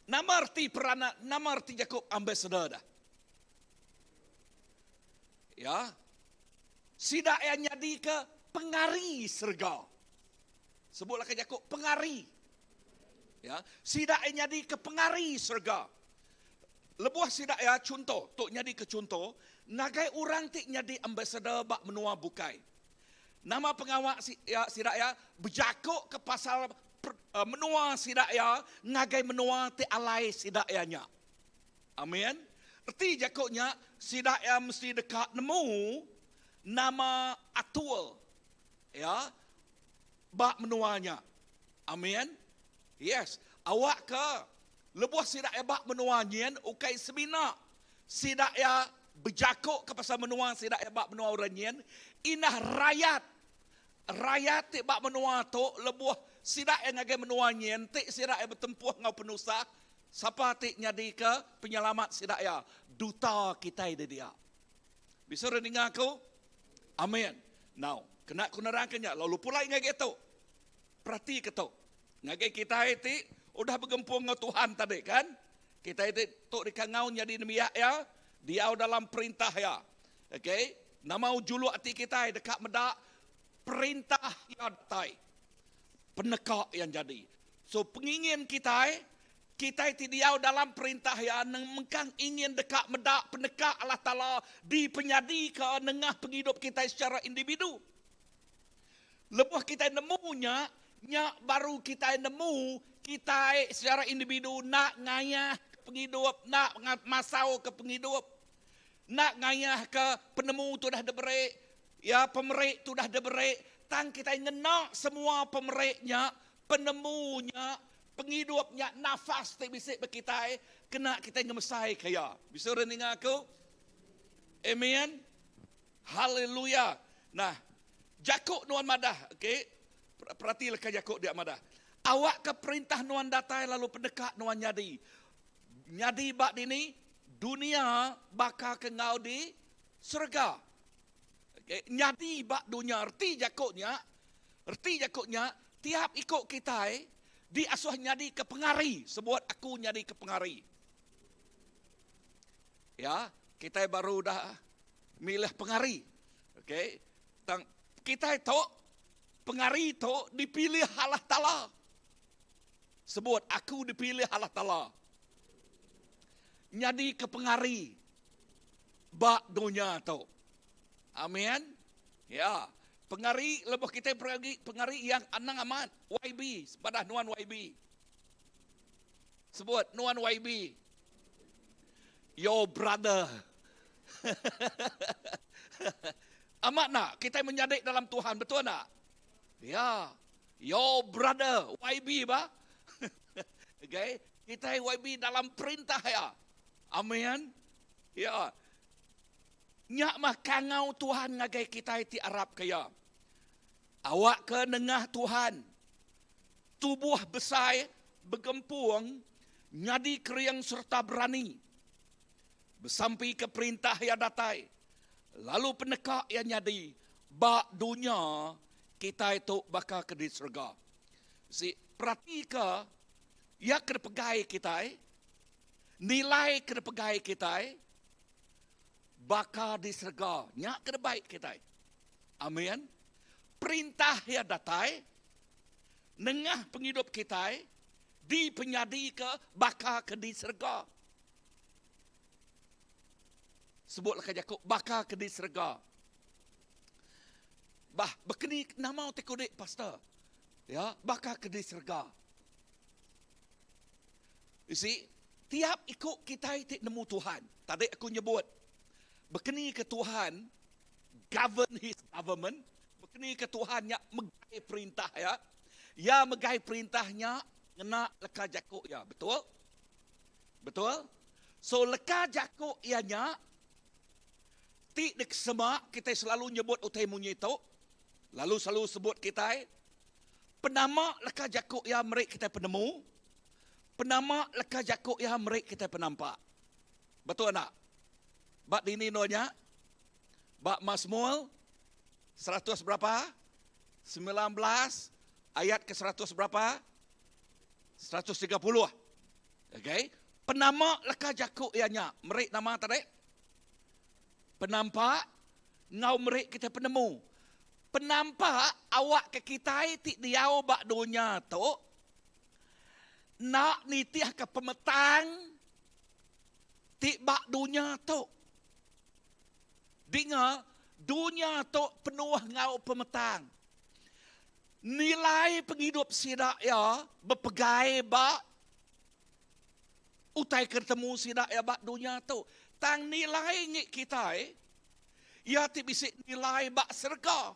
Nama reti peranan, nama reti jaku ambassador dah? Ya. Sida iya nyadika pengari serega. Sebut leka jaku pengari. Ya, sida iya nyadika pengari serega. Lebuh sida iya chunto, tu nyadika chunto ngagai orang ti nyadi ambassador ba menua bukai. Nama pengawa sida iya bejaku ke pasal menua sida iya ngagai menua ti alai sida iya nya. Amin. Reti jaku nya sida iya mesti deka nemu nama atur iya ba menua nya. Amin. Yes. Awakka Lebuh sida iya ba menua nyin, ukai semina sida iya bejakuka pasal menua sida iya ba menua orang nyin, indah rayat rayat ti ba menua tu lebuh sida iya ngagai menua nyin ti sida iya betempuh enggau penusah, sapa ti nyadika penyelamat sida iya? Duta kitai di dia. Bisi orang ninga aku? Amin. Now, kena ku nerangka nya lalu pulai ngagai tu. Peratika tu. Ngagai kitai ti udah begempung enggau Tuhan tadi kan, kitai ti tu dikangau nyadi nembiak iya, diau dalam perintah iya. Okey, nama juluk ati kitai deka meda perintah iya datai, peneka iya nyadi. So pengingin kitai, kitai ti diau dalam perintah iya mengkang ingin deka meda peneka Allah Taala dipenyadika nengah pengidup kitai secara individu. Lebuh kitai nemu nya, nya baru kitai nemu kitai secara individu enda ngayahka pengidup, enda masauka pengidup, enda ngayahka penemu ti udah diberi, ya pemeri ti udah diberi, tang kitai ngena semua pemeri nya, penemu nya, pengidup nya, nafas ti bisi ba kitai kena kitai ngemesaika iya. Bisi orang ninga aku? Amen. Haleluya. Nah, jaku nuan madah, okey. Perati leka jaku dia madah. Awakka perintah nuan datai lalu peneka nuan nyadi. Nyadi ba dini? Dunia baka ke enggau di serega. Okey, nyadi ba dunya reti jaku nya, reti jaku nya tiap iku kitai diasuh nyadika pengari, sebut aku nyadika pengari. Ya, kitai baru udah milih pengari. Okey. Tang kitai tu pengari tu dipilih Allah Taala. Sebut aku dipilih Allah Taala. Nyadi ke pengari ba dunya tu. Amin. Ya. Pengari lebuh kitai peragi pengari yang anang amat YB, sepadah nuan YB. Sebut nuan YB. Your brother. Amat nak kitai menyadi dalam Tuhan betul nak? Ya. Your brother YB ba. okay. Kitai YB dalam perintah ya. Amin. Ya. Nya mah kangau Tuhan ngagai kitai ti arap ke iya. Awak ke nengah Tuhan tubuh besai begempung nyadi kering sereta berani. Besampi ke perintah iya datai, lalu peneka iya nyadi ba dunya kitai tu baka ke di serega. Si peratika iya ke dipegai kitai, nilai ke dipegai kitai baka di serega, nya ke dibai kitai. Amin. Perintah iya datai nengah pengidup kitai. Dipenyadika baka ke di serega. Sebut leka jaku baka ke di serega. Bah, bekeni nama utai kudik pastor? Ya, baka ke di serega. You see, tiap iku kitai ti nemu Tuhan. Tadi aku nyebut, bekeni ke Tuhan govern his government, bekeni ke Tuhan nya megai perintah iya. Iya megai perintah nya ngena leka jaku iya. Betul? Betul? So leka jaku iya nya ti dikesema kitai selalu nyebut utai munyi tu, lalu selalu sebut kitai, penama leka jaku iya meri kitai penemu, penama leka jaku iya meri kitai penampak. Betul enda? Ba dini endur nya? Ba Masmur 100 berapa? 19 ayat ke 100 berapa? 130. Okey. Penama leka jaku iya nya meri nama tadi? Penampak enggau meri kitai penemu. Penampak awak ke kitai ti diau ba dunya tu enda nitihka pemetang ti ba dunya tu. Dinga, dunya tu penuh enggau pemetang. Nilai pengidup sida iya bepegai ba utai ke ditemu sida iya ba dunya tu. Tang nilai ngi kitai, iya ti bisi nilai ba serega.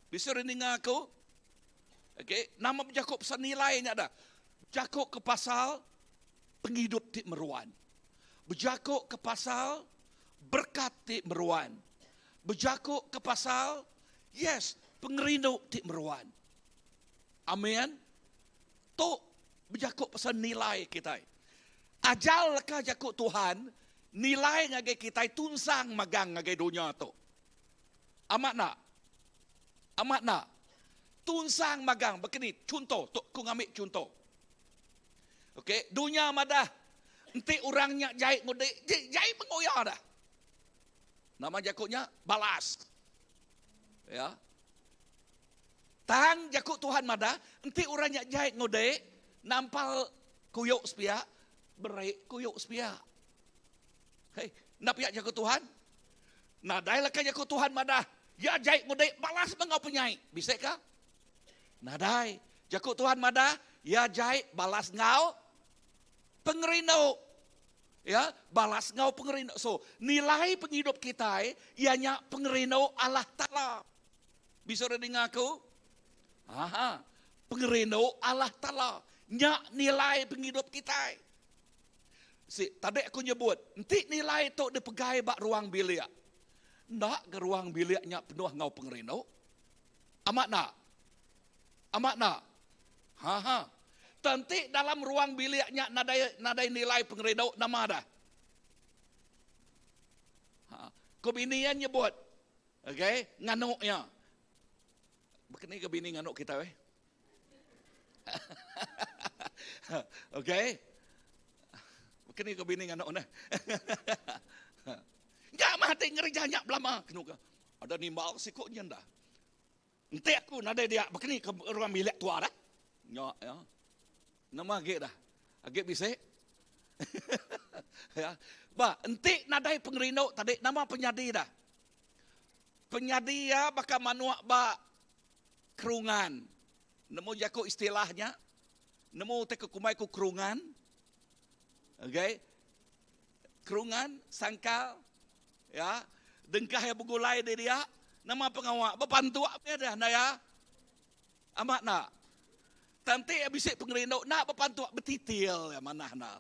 Bisi orang ninga aku? Okey, nama bejaku pasal nilai nya dah. Bejaku ke pasal pengidup ti meruan. Bejaku ke pasal berkat ti meruan. Bejaku ke pasal, yes, pengerindu ti meruan. Amen. Tu bejaku pasal nilai kitai. Ajal leka jaku Tuhan, nilai ngagai kitai tunsang magang ngagai dunya tu. Amat enda? Amat enda? Tunsang magang bekeni chunto tu ku ngambi chunto. Okey, dunya madah enti orang nya jai ngudi, jai menguya dah. Nama jaku nya? Balas. Ya. Tang jaku Tuhan madah, enti orang nya jai ngudi, nampal kuyuk sepiak, beri kuyuk sepiak. Hei, enda pia jaku Tuhan? Nadai leka jaku Tuhan madah, ya jai ngudi, balas meh enggau penyai. Bisi ka? Nadai. Jaku Tuhan madah, ya jai balas enggau pengerindu. Ya, balas enggau pengerindu. So, nilai pengidup kitai iya nya pengerindu Allah Taala. Bisa orang ninga aku? Aha, pengerindu Allah Taala. Nya nilai pengidup kitai. Si, tadi aku nyebut, enti nilai tu dipegai ba ruang bilik, enda ke ruang bilik nya penuh enggau pengerindu? Amat enda? Amat enda? Ha ha. Tenti dalam ruang bilik nya nadai nadai nilai pengerindu nama dah? Ha. Ku bini iya nyebut, okay, nganu iya. Bekeni ke bini nganu kita weh? okay. Bekeni ke bini nganu nah. Nya mah ti ngereja nya belama kenu ke. Ada nimbal siku nyen dah. Enti aku nadai dia baka ni ke ruang bilik tua dah. Nya ya. Nama agi dah. Agi bisi. ya. Ba enti nadai pengerindu tadi nama penyadi dah. Penyadi ya baka manuk ba kerungan. Nemu jaku istilah nya? Nemu utai ke kumbai ku kerungan? Okay. Kerungan, sangkal, ya. Dengkah iya begulai di dia, nama pengawa bepantuk meh deh enda iya. Amat enda? Tang enti iya bisi pengerindu enda bepantuk betitil iya manah enda.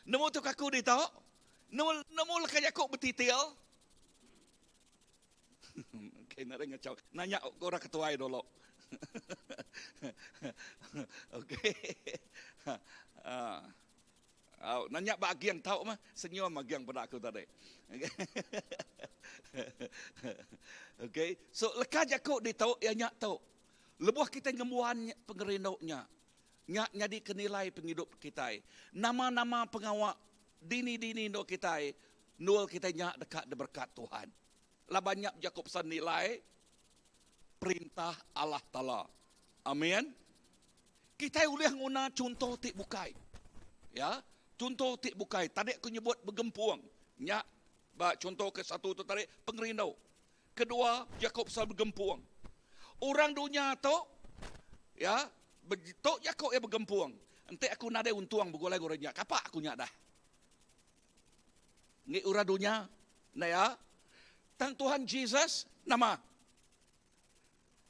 Nemu tu aku ditu? Nemu nemu leka jaku betitil? Okay, nadai ngachau. Nanya orang ketuai dulu. Okay. Uh. Au, nanya ba aging tau mah, senyum aging peda aku tadi. Okay. So leka jaku ditu iya nya tu. Lebuh kitai ngembuan pengerindu nya, nya nyadi ke nilai pengidup kitai. Nama-nama pengawa dini-dini endur kitai, endur kitai nya deka diberekat Tuhan. Laban nya bejaku pasal nilai perintah Allah Taala. Amin. Kitai ulih nguna chunto ti bukai. Ya, chunto ti bukai. Tadi aku nyebut begempung. Nya ba chunto ke satu tu tadi pengerindu. Kedua, jaku pasal begempung. Orang dunya tu ya, tu jaku iya begempung. Enti aku nadai untung begulai enggau orang nya, kapa aku nya dah. Ngi orang dunya, enda ya. Tang Tuhan Jesus nama?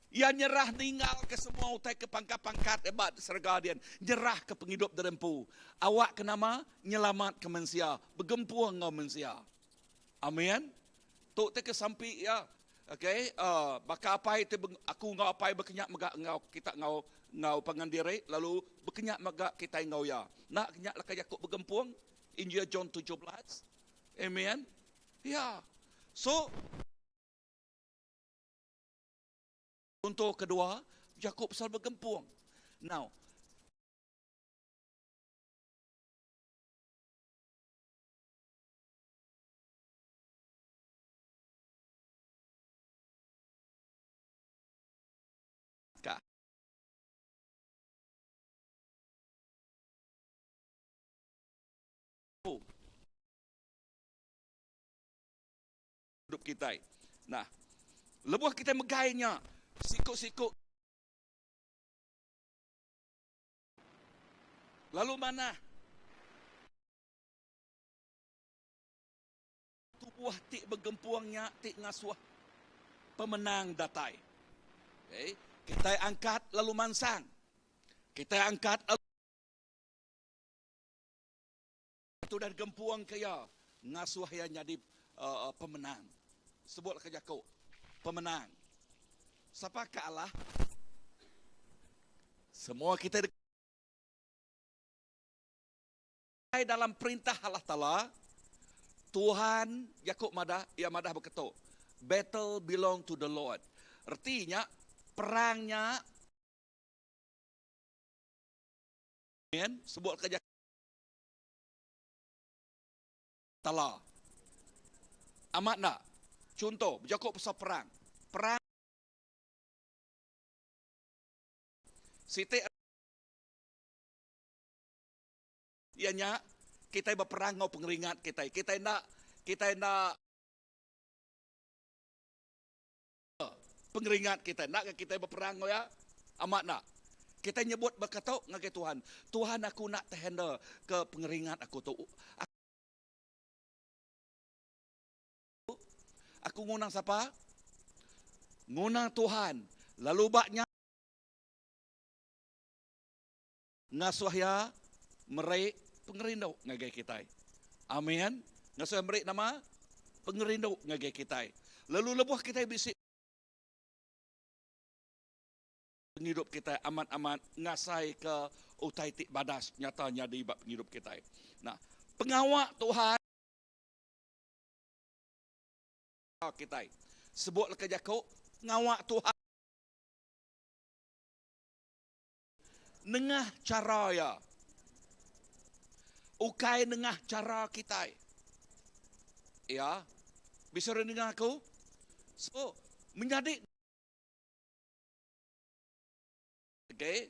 Iya nyerah ninggalka semua utai ke pangkat-pangkat ba serega dian, nyerahka pengidup diri empu. Awakka nama? Nyelamatka mensia, begempung enggau mensia. Amin. Tu ti ke sampi iya. Okay, uh, baka apai ti aku enggau apai bekenyak mega enggau kita enggau enggau pangan diri lalu bekenyak mega kitai enggau iya. Enda kenyak leka jaku begempung Injil John 17. Amen. Ya. So Chunto kedua, jaku pasal begempung. Now, ka. Hidup kitai. Nah, lebuh kitai megai nya, siku-siku lalu manah tubuh ti begempung nya ti ngasuh pemenang datai. Okay. Kitai angkat lalu mansang. Kitai angkat lalu Tudah digempung ke iya ngasuh iya nyadi pemenang. Sebut leka jaku, pemenang. Sapa ke alah? Semua kitai deka dalam perintah Allah Taala, Tuhan jaku madah, iya madah baka tu, Battle belong to the Lord. Reti nya, perang nya Amen. Sebut leka jaku. Tala. Amat enda? Chunto, bejaku pasal perang. Perang siti iya nya kitai beperang enggau pengeringat kitai. Kitai enda kitai enda pengeringat kitai. Enda ga kitai beperang enggau iya? Amat enda? Kitai nyebut baka tu ngagai Tuhan, Tuhan aku enda tehandle ke pengeringat aku tu. Aku nguna sapa? Nguna Tuhan. Lalu ba nya ngasuh iya meri pengerindu ngagai kitai. Amin. Ngasuh iya meri nama? Pengerindu ngagai kitai. Lalu lebuh kitai bisi pengidup kitai amat-amat ngasaika utai ti badas nyata nyadi ba pengidup kitai. Nah, pengawa Tuhan kitai. Sebut leka jaku, pengawa Tuhan nengah chara iya. Ukai nengah chara kitai. Ya. Bisa orang dengar aku? So, menyadi Okay.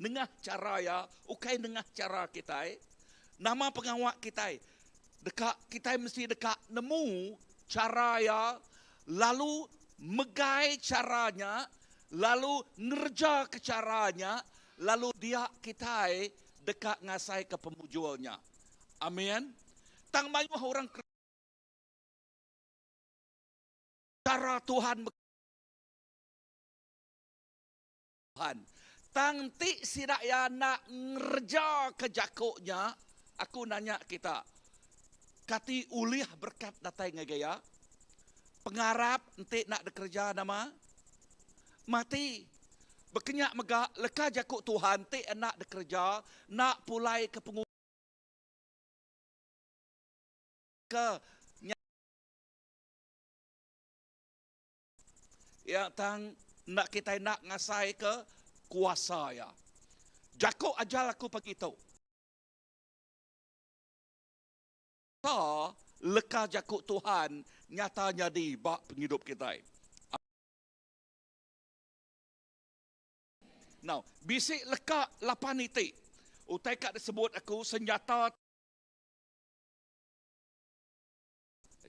Nengah chara iya, ukai nengah chara kitai. Nama pengawa kitai? Deka kitai mesti deka nemu chara iya lalu megai chara nya, lalu ngerejaka chara nya, lalu dia kitai deka ngasaika pemujur nya. Amin. Tang mayuh orang Chara Tuhan Tuhan. Tang enti sida iya enda ngerejaka jaku nya, aku nanya kita, kati ulih berekat datai ngagai iya? Pengarap enti enda dikereja nama? Mati. Baka nya mega leka jaku Tuhan ti enda dikereja enda pulai ke pengu ke nya. Iya tang enda kitai enda ngasaika kuasa iya. Jaku ajal aku pagi tu. Leka jaku Tuhan nyata nyadi ba pengidup kitai. Now, bisi leka lapan iti utai ka disebut aku senjata.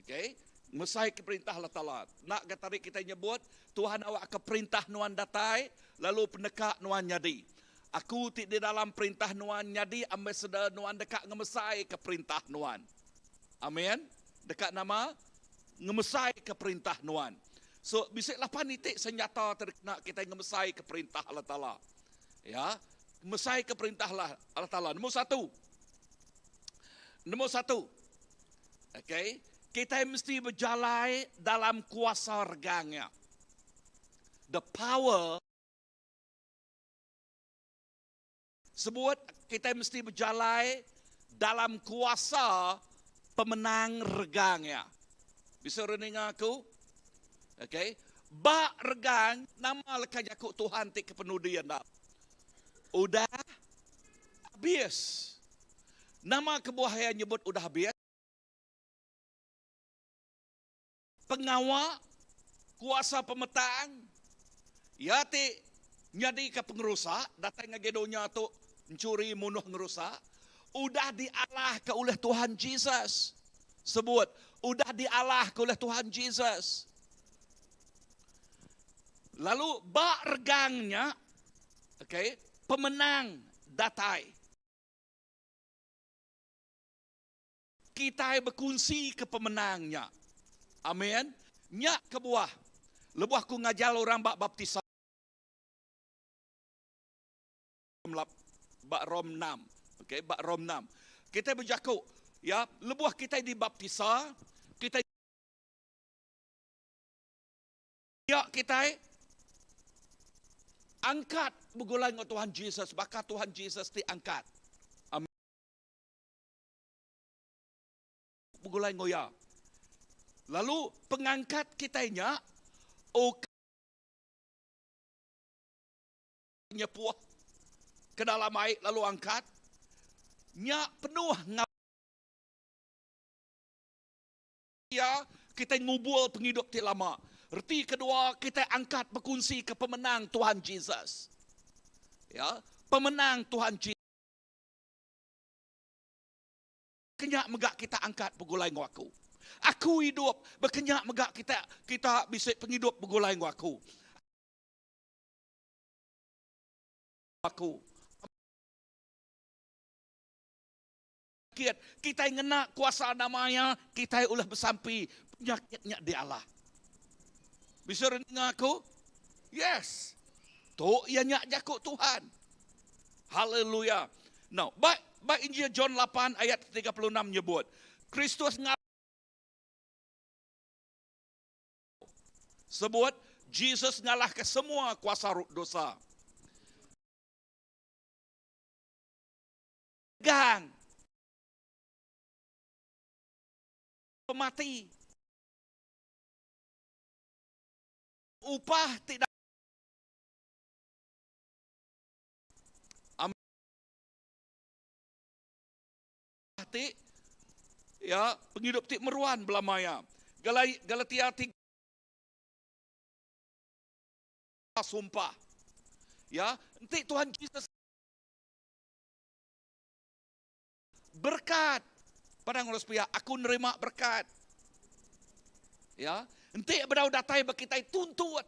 Okay, mesai ke perintah Allah Taala. Enda ga tadi kitai nyebut, Tuhan awakka perintah nuan datai, lalu peneka nuan nyadi. Aku ti di dalam perintah nuan nyadi ambassador nuan deka ngemesaika perintah nuan. Amen. Deka nama? Ngemesaika perintah nuan. So bisi lapan iti senjata ti dikena kitai ngemesaika perintah Allah Taala. Ya, ngemesaika perintah Allah Taala. Nombor satu. Nombor satu. Okay. Kitai mesti bejalai dalam kuasa regang nya. The power sebut kitai mesti bejalai dalam kuasa pemenang regang nya. Bisa orang ninga aku? Okay. Ba regang nama leka jaku Tuhan ti kepenudi enda. Udah habis. Nama kebuah iya nyebut udah abis? Pengawa kuasa pemetang iya ti nyadika pengerusak datai ngagai dunya tu enchuri munuh ngerusak udah dialahka ulih Tuhan Jesus. Sebut, udah dialahka ulih Tuhan Jesus. Lalu ba regang nya, okay, pemenang datai. Kitai bekunsi ke pemenang nya. Amin. Nya kebuah lebuh aku ngajar orang ba baptisa ba Rom enam. Okey, ba Rom enam. Kitai bejaku, ya, lebuh kitai dibaptisa, kitai Dia kitai angkat begulai enggau Tuhan Jesus baka Tuhan Jesus ti angkat. Amen. Begulai enggau iya. Lalu pengangkat kitai nya ukai nyepuh ke dalam ai lalu angkat, nya penuh enggau Iya, kitai ngubul pengidup ti lama. Reti kedua, kitai angkat bekunsika pemenang Tuhan Jesus. Ya, pemenang Tuhan Jesus. Kenya mega kita angkat begulai enggau aku. Aku idup, bekenya mega kita kita bisi pengidup begulai enggau aku. Aku. Penyakit, kitai ngena kuasa nama iya, kitai ulih besampi penyakit nya dialah. Bisi orang ninga aku? Yes. Tu iya nya jaku Tuhan. Haleluya. Now, ba ba Injil John 8 ayat 36 nyebut, Kristus ngalah sebut Jesus ngalahka semua kuasa dosa. Gang. Pemati. Upah ti ti ya pengidup ti meruan belama iya. Galatia 3 sumpah. Ya, enti Tuhan Jesus Berkat. Padang ngurus pia, aku nerima berkat. Ya, enti bedau datai ba kitai tuntut.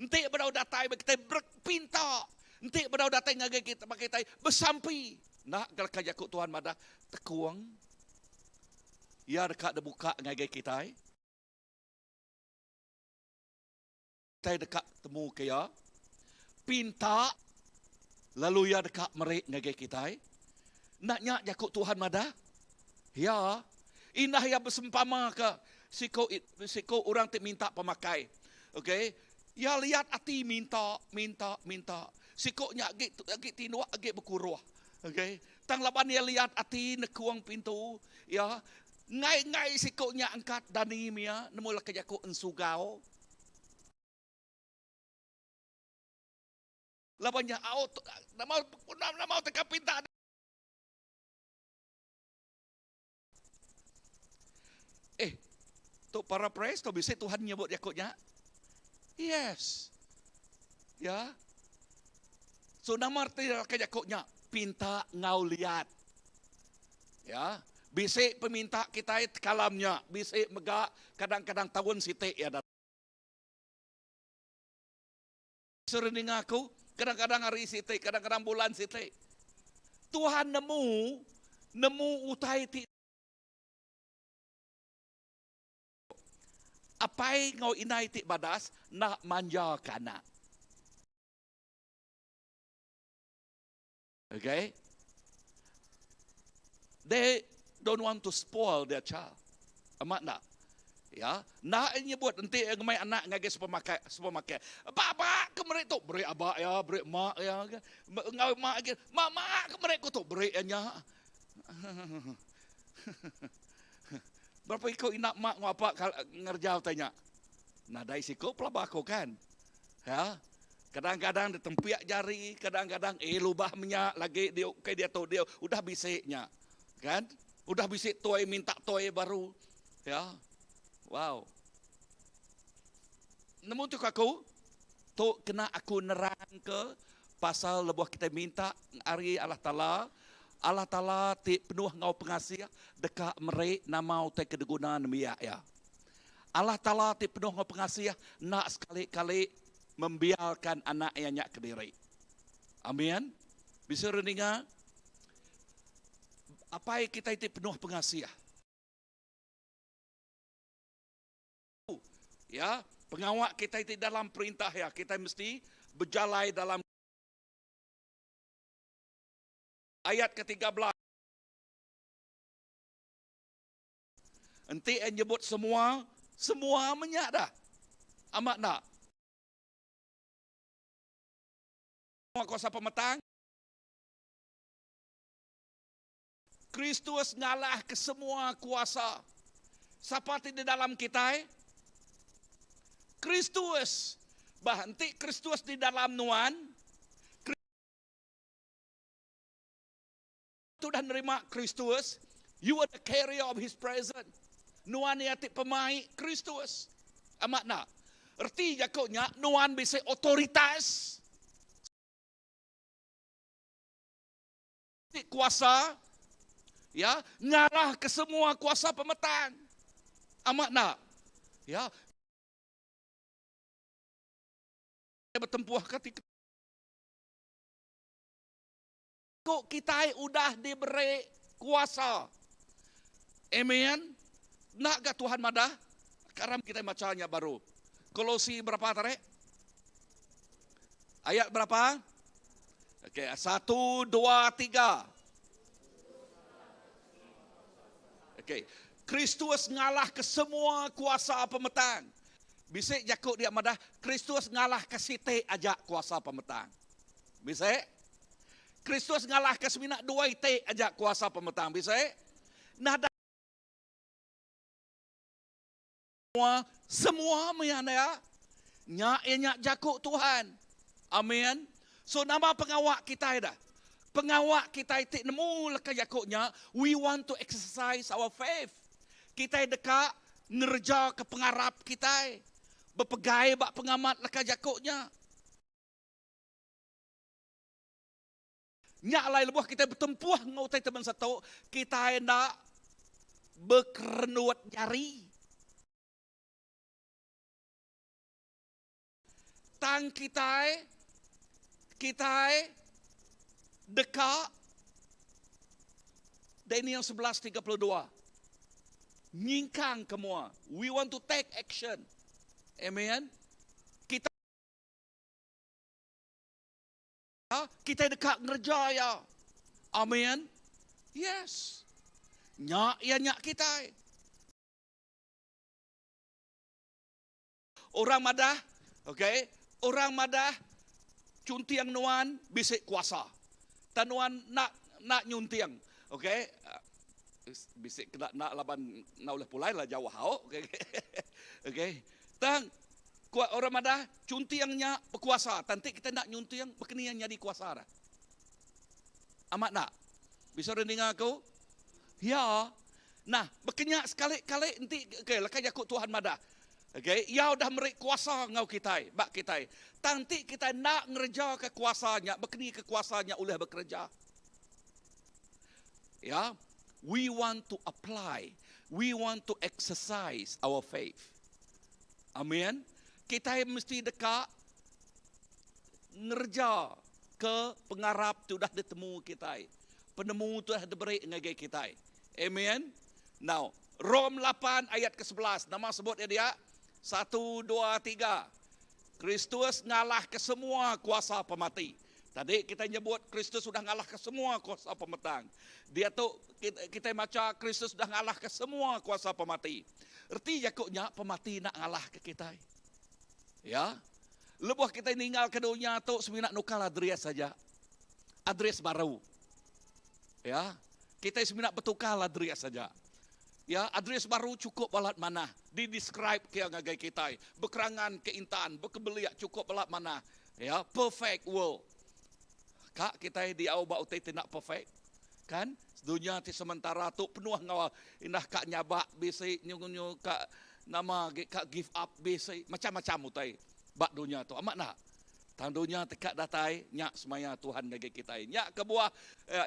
Enti bedau datai ba kitai berpinta. Enti bedau datai ngagai kita ba kitai besampi. Enda geleka jaku Tuhan madah tekung iya deka dibuka ngagai kitai. Kitai deka temu ke iya, pinta lalu iya deka meri ngagai kitai. Enda nya jaku Tuhan madah? Ya. Indah iya besempama ke siku siku orang ti minta pemakai. Okey. Iya liat ati minta, minta, minta. Siku nya agi agi tinduk agi bekuruh. Okey. Tang laban iya liat ati nekung pintu, ya, enggai-enggai siku nya angkat dani mia nemu leka jaku ensugau. Laban nya au nama nama utai ka pinta. Eh, tu paraphrase tu bisi Tuhan nyebut jaku nya? Yes. Ya. So nama reti leka jaku nya? Pinta enggau liat. Ya, bisi peminta kitai tekalam nya, bisi mega kadang-kadang taun siti iya datai. Seri ninga aku, kadang-kadang hari siti, kadang-kadang bulan siti. Tuhan nemu, nemu utai ti Apai enggau indai ti badas enda manja ke anak. Okay? They don't want to spoil their child. Amat enda? Ya, enda nyebut enti ngemai anak ngagai supermarket, supermarket. Ba ba ke meri tu, beri aba ya, beri mak ya. Enggau mak agi, mak mak ke meri ku tu, beri ya nya. Berapa iku ina mak enggau apa ngereja utai nya? Nadai siku pelaba aku kan. Ya. Kadang-kadang ditempiak jari, kadang-kadang eh lubah menya lagi dia ukai diatu dia udah bisi nya. Kan? Udah bisi toy minta toy baru. Ya. Wow. Nemu tu aku? Tu kena aku nerang ke pasal lebuh kita minta ari Allah Taala, Allah Taala ti penuh enggau pengasih deka meri nama utai ke diguna nembiak iya. Allah Taala ti penuh enggau pengasih enda sekali-kali membiarkan anak iya nya kediri. Amin. Bisi orang ninga? Apai kitai ti penuh pengasih. Ya, pengawa kitai ti dalam perintah iya, kitai mesti bejalai dalam ayat ke-13. Enti iya nyebut semua, semua menya dah. Amat enda? Semua kuasa pemetang. Kristus ngalahka semua kuasa. Sapa ti di dalam kitai? Kristus. Bah enti Kristus di dalam nuan, Udah nerima Kristus, you are the carrier of his presence. Nuan iya ti pemai Kristus. Amat enda? Reti jaku nya, nuan bisi otoritas, ti kuasa, ya, ngalahka semua kuasa pemetang. Amat enda? Ya. Betempuh ke ti Ku kitai udah diberi kuasa. Amen. Enda ga Tuhan madah? Karam kitai macha nya baru. Kolosi berapa tarik? Ayat berapa? Okey, satu, dua, tiga. Okey. Kristus ngalah ke semua kuasa pemetang. Bisi jaku dia madah Kristus ngalah ke siti aja kuasa pemetang. Bisi? Kristus ngalahka semina dua iti aja kuasa pemetang. Bisi? Nadai semua semua meh anda. Nya iya nya jaku Tuhan. Amin. So nama pengawa kitai dah? Pengawa kitai ti nemu leka jaku nya, we want to exercise our faith. Kitai deka ngereja ke pengarap kitai. Bepegai ba pengamat leka jaku nya. Nya alai lebuh kitai betempuh enggau utai ti bansa tu, kitai enda bekerenut jari. Tang kitai, kitai deka Daniel 11:32 nyingkang ke mua. We want to take action. Amen. Kita Kitai deka ngereja iya. Amen. Yes. Nya iya nya kitai. Orang madah, okay, orang madah chunting nuan bisi kuasa. Tang nuan enda enda nyunting. Okay. Bisi kena enda laban enda ulih pulai lah jauh au. Okay. Okay. Tang ku orang madah chunting nya bekuasa. Tang enti kita enda nyunting bekeni iya nyadi kuasa dah. Amat enda? Bisi orang ninga aku? Ya. Nah, bekenya sekali-kali enti okay leka jaku Tuhan madah. Okay, iya udah meri kuasa enggau kitai, ba kitai. Tang enti kitai enda ngerejaka kuasa nya, bekeni ke kuasa nya ulih bekereja? Ya, we want to apply, we want to exercise our faith. Amen. Kitai mesti deka ngereja ke pengarap ti udah ditemu kitai. Penemu ti udah diberi ngagai kitai. Amen. Now, Rom lapan ayat ke 11, nama sebut iya dia? Satu, dua, tiga. Kristus ngalahka semua kuasa pemati. Tadi kitai nyebut Kristus udah ngalahka semua kuasa pemetang. Diatu kitai macha Kristus udah ngalahka semua kuasa pemati. Reti jaku nya pemati enda ngalahka kitai. Ya. Lebuh kitai ninggalka dunya tu semina nukar adres aja. Adres baru. Ya. Kitai semina betukar adres aja. Ya, adres baru chukup balat manah. Di describe ke ngagai kitai. Bekerangan ke intan, bekebelik chukup balat manah. Ya, perfect world. Ka kitai diau ba utai ti enda perfect. Kan? Dunya ti sementara tu penuh enggau indah ka nyabak bisi nyu ka nama agi ka give up bisi macam-macam utai ba dunya tu. Amat enda? Tang dunya ti ka datai nya semaya Tuhan ngagai kitai. Nya kebuah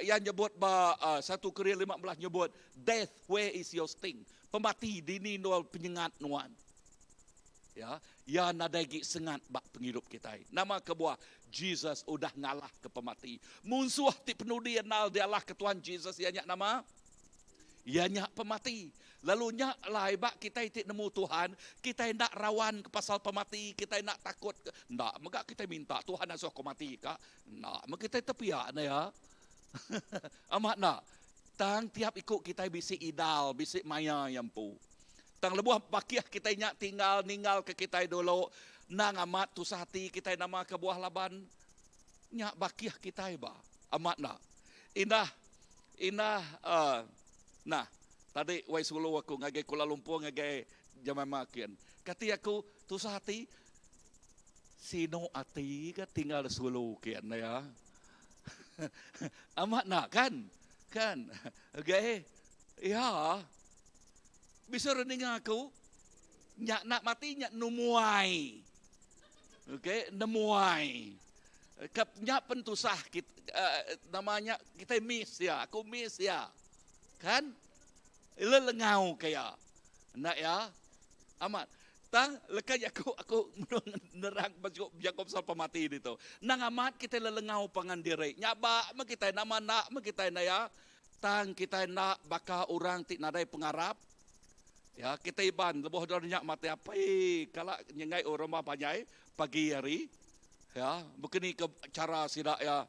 iya nyebut ba satu Korin 15 nyebut death where is your sting? Pemati dini endur penyengat nuan. Ya, iya nadai agi sengat ba pengidup kitai. Nama kebuah? Jesus udah ngalahka pemati. Munsuh ti penudi endal dialahka Tuhan Jesus iya nya nama? Iya nya pemati. Lalu nya alai ba kitai ti nemu Tuhan, kitai enda rawan ke pasal pemati, kitai enda takut ke. Enda mega kitai minta Tuhan asuh aku mati ka. Enda meh kitai tepia ne ya. Amat enda? Tang tiap iku kitai bisi idal, bisi maya iya empu. Tang lebuh bakih kitai nya tinggal ninggalka kitai dulu, endang amat tusah ati kitai nama kebuah laban nya bakih kitai ba. Amat enda. Indah indah uhh nah tadi wai sulu aku ngagai Kuala Lumpur ngagai Jemima kin. Kati aku tusah ati sinu ati ga tinggal sulu kin ya. Amat enda kan? Kan. Okay. Ya. Bisa orang ninga aku, nya nak mati nya nemuai. Okey, nemuai. Kap nya pen tusah kita, uh, nama nya kita miss ya, aku miss ya. Kan? Lelengau ke ya. Nak ya? Amat. Tang leka jaku aku nerang jaku pasal pemati ditu. Nang amat kita lelengau pangan diri. Nyabak meh kita nama nak meh kita na ya. Tang kitai enda baka orang ti nadai pengarap. Ya, kitai Iban lebuh dau nya mati apai kala nyengai orang rumah panjai pagi hari. Ya, bekeni ke chara sida ya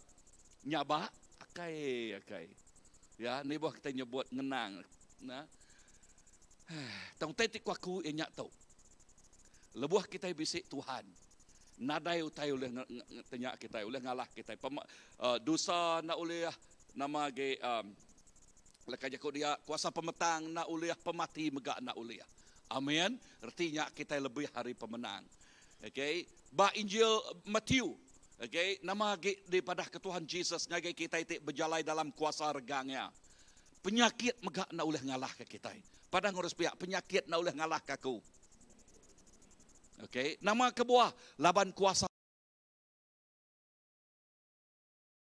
nyabak akai akai. Ya, ni buah kitai nyebut ngenang. Nah. Tang utai ti ku aku iya nya tu. Lebuh kitai bisi Tuhan, nadai utai ulih tenya kitai, ulih ngalah kitai. Dosa enda ulih Nama agi um, leka jaku dia, kuasa pemetang enda ulih, pemati mega enda ulih. Amin. Reti nya kitai lebih ari pemenang. Okay. Ba Injil Matthew, okay, nama agi dipadahka Tuhan Jesus ngagai kitai ti bejalai dalam kuasa regang iya. Penyakit mega enda ulih ngalahka kitai. Padah ngurus piak, penyakit enda ulih ngalahka aku. Okay. Nama kebuah? Laban kuasa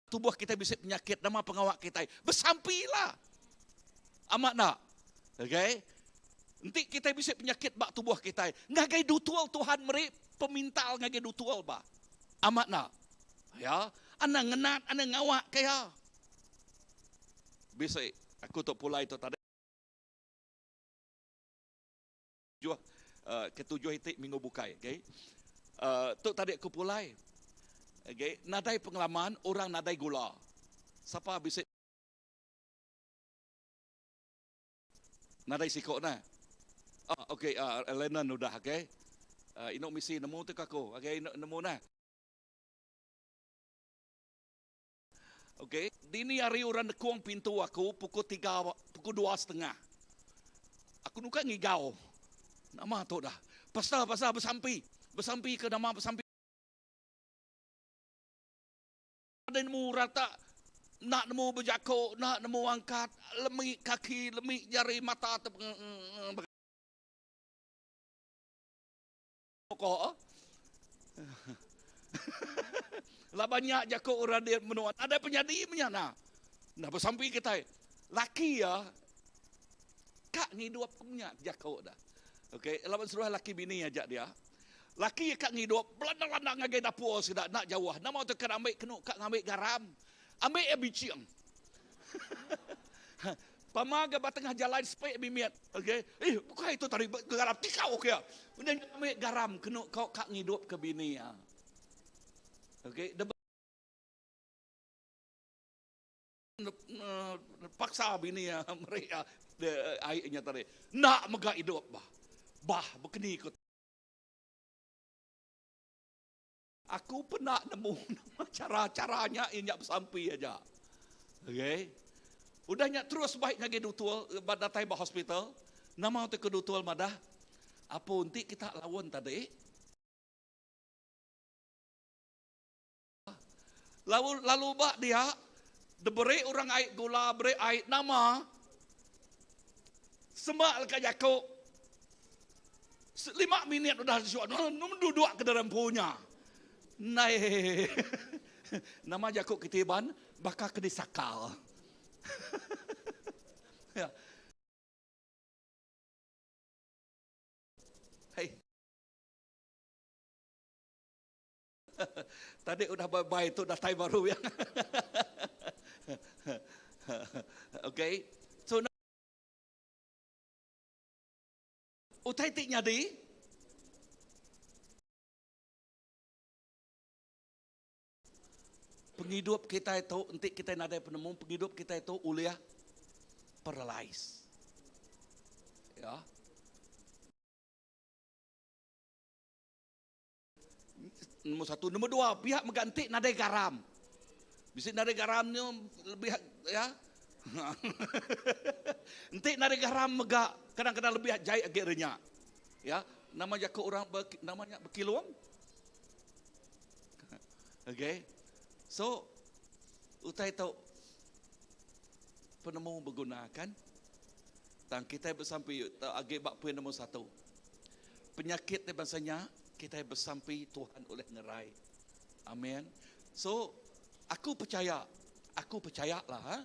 Tubuh kitai bisi penyakit nama pengawa kitai? Besampilah. Amat enda? Okay. Enti kitai bisi penyakit ba tubuh kitai, ngagai dutul Tuhan meri pemintal ngagai dutul ba. Amat enda? Ya, anang ngenat, anang ngawa ke iya. Bisi aku tu pulai tu tadi. Tujuh uh, ketujuh iti minggu bukai okay. Uh, tu tadi aku pulai. Okay. Nadai pengalaman orang nadai gula. Sapa bisi nadai siko nah. Ah, okay, uh, Lennon udah okay. Uh, inu misi nemu tu aku. Okay, inu nemu nah. Ok, dini hari orang nekung pintu aku pukul tiga, pukul 2.30. Aku nuka ngigau. Nama tu dah. Pasal pasal besampi. Besampi ke nama besampi. Ada nemu rata nak nemu bejako, nak nemu angkat, lemi kaki, lemi jari mata te. Ko. Laban nya jaku orang di menua nadai penyadi menya na. Nah besampi kitai. Laki iya ka ngidup ke menya jaku da. Okey, laban seduai laki bini aja dia. Laki iya ka ngidup belandang-landang ngagai dapur sida enda jauh. Nama tu ka ambi kenu ka ngambi garam. Ambi iya biching. Pama ga ba tengah jalai sepik mimit. Okey. Eh, bukai tu tadi garam tikau ke iya. Udah nya ambi garam kenu kau ka ngidup ke bini iya. Okey, paksa bini iya meri iya ai nya tadi. Enda mega idup bah. Bah bekeni ku. Aku penda nemu nama cara-cara nya iya nya besampi aja. Okey. Udah nya terus baik ngagai dutul ba datai ba hospital. Nama ti ke dutul madah? Apu enti kita laun tadi. Lalu lalu ba dia diberi orang ai gula, beri ai nama. Sema leka jaku lima minit udah disuak duduk ke dalam empu nya. Nai nama jaku kitai Iban baka ke disakal. Ya. Hei. Tadi udah bye-bye tu datai baru ya. Okay. So utai ti nyadi pengidup kitai tu enti kitai nadai penemu pengidup kitai tu ulih paralyze. Ya. Nombor satu, nombor dua, pihak mega enti nadai garam. Bisi nadai garam nya lebih ya. Enti nadai garam mega kadang-kadang lebih jai agi ari nya. Ya, nama jaku orang ber, nama nya bekilung. Okay. So utai tu penemu beguna kan? Tang kitai besampi agi ba poin nombor satu. Penyakit ti bansa nya, kitai besampi Tuhan ulih ngerai. Amen. So, aku pechaya, aku pechaya lah ha.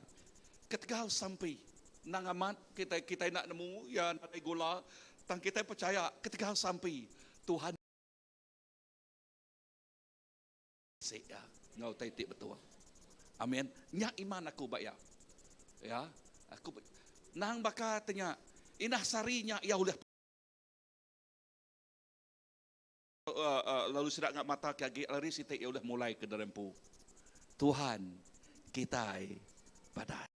Ketegal sampi, endang amat kitai kitai enda nemu iya nadai gula, tang kitai pechaya ketegal sampi Tuhan bisi iya enggau utai ti betul. Amen. Nya iman aku ba iya. Ya, aku nang baka te nya indah sehari nya iya ulih Lalu sida ngak mata ke agi lari siti iya udah mulai ke diri empu. Tuhan kitai padah.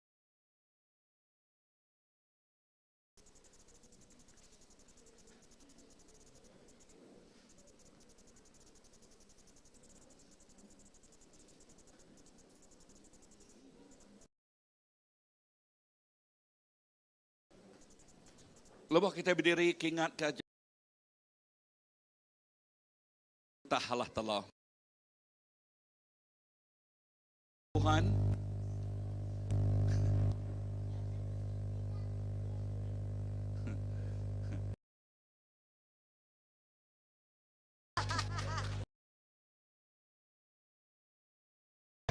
Lebuh kitai bediri kingatka Tah Allah Taala. Tuhan.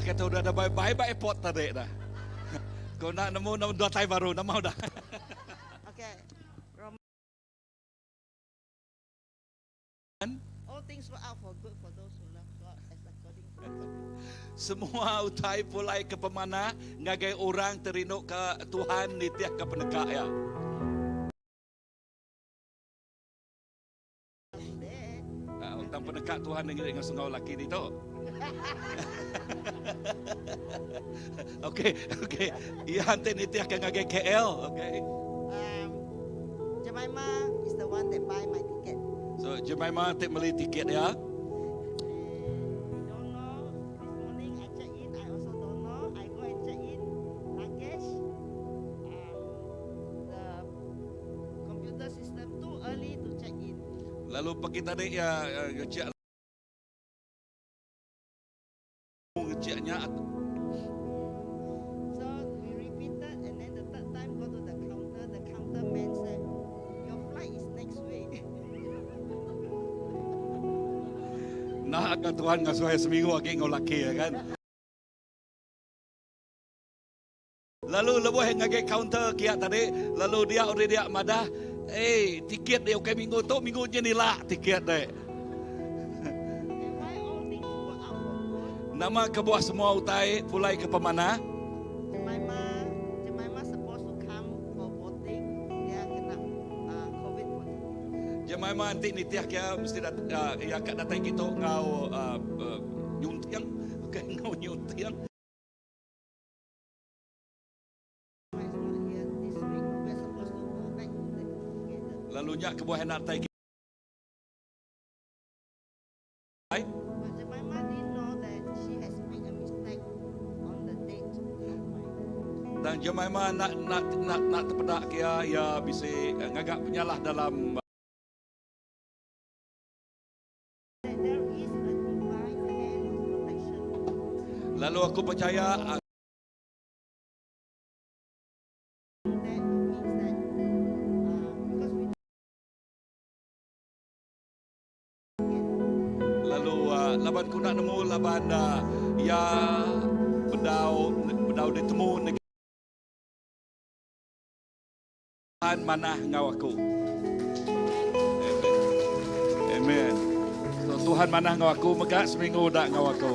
Kata udah ada bye-bye ba airport tadi dah. Kau nak nemu nama dua tai baru nama udah. Okay. All things work out for good for those who love God as according to His purpose. Semua utai pulai ke pemanah ngagai orang ti rindu ke Tuhan nitih ke peneka Iya. Tang peneka Tuhan nengeri enggau sengau laki ditu. Okey, okey. Iya enti nitih ke ngagai KL, okey. Um, Jemima is the one that buy my ticket. So Jemima ti meli tiket iya. And don't know. This morning I check in, I also don't know. I go and check in luggage. The computer system too early to check in. Lalu pagi tadi iya ngecek ngecek nya. So we repeated and then the third time go to the counter, the counter man said, your flight is next week. Enda ka Tuhan ngasuh iya seminggu agi enggau laki iya kan. Lalu lebuh iya ngagai kaunter kia tadi, lalu dia orang dia madah, "Eh, tiket dia ukai minggu tu, minggu nyin ila tiket dek." Nama kebuah semua utai pulai ke pemanah? Jemima, Jemima supposed to come for voting, dia kena uh, COVID positive. Jemima enti nitih ke mesti dat, uh, iya ka datai kitu enggau uh, uh, nyunting, okay, enggau nyunting. Lalu nya kebuah iya datai kitu. Tang Jemima enda enda enda enda tepeda ke iya, iya bisi ngaga penyalah dalam. Lalu aku pechaya. Lalu laban ku enda nemu laban iya bedau bedau ditemu negi Tuhan manah enggau aku. Amen. Amen. So Tuhan manah enggau aku mega seminggu udah enggau aku.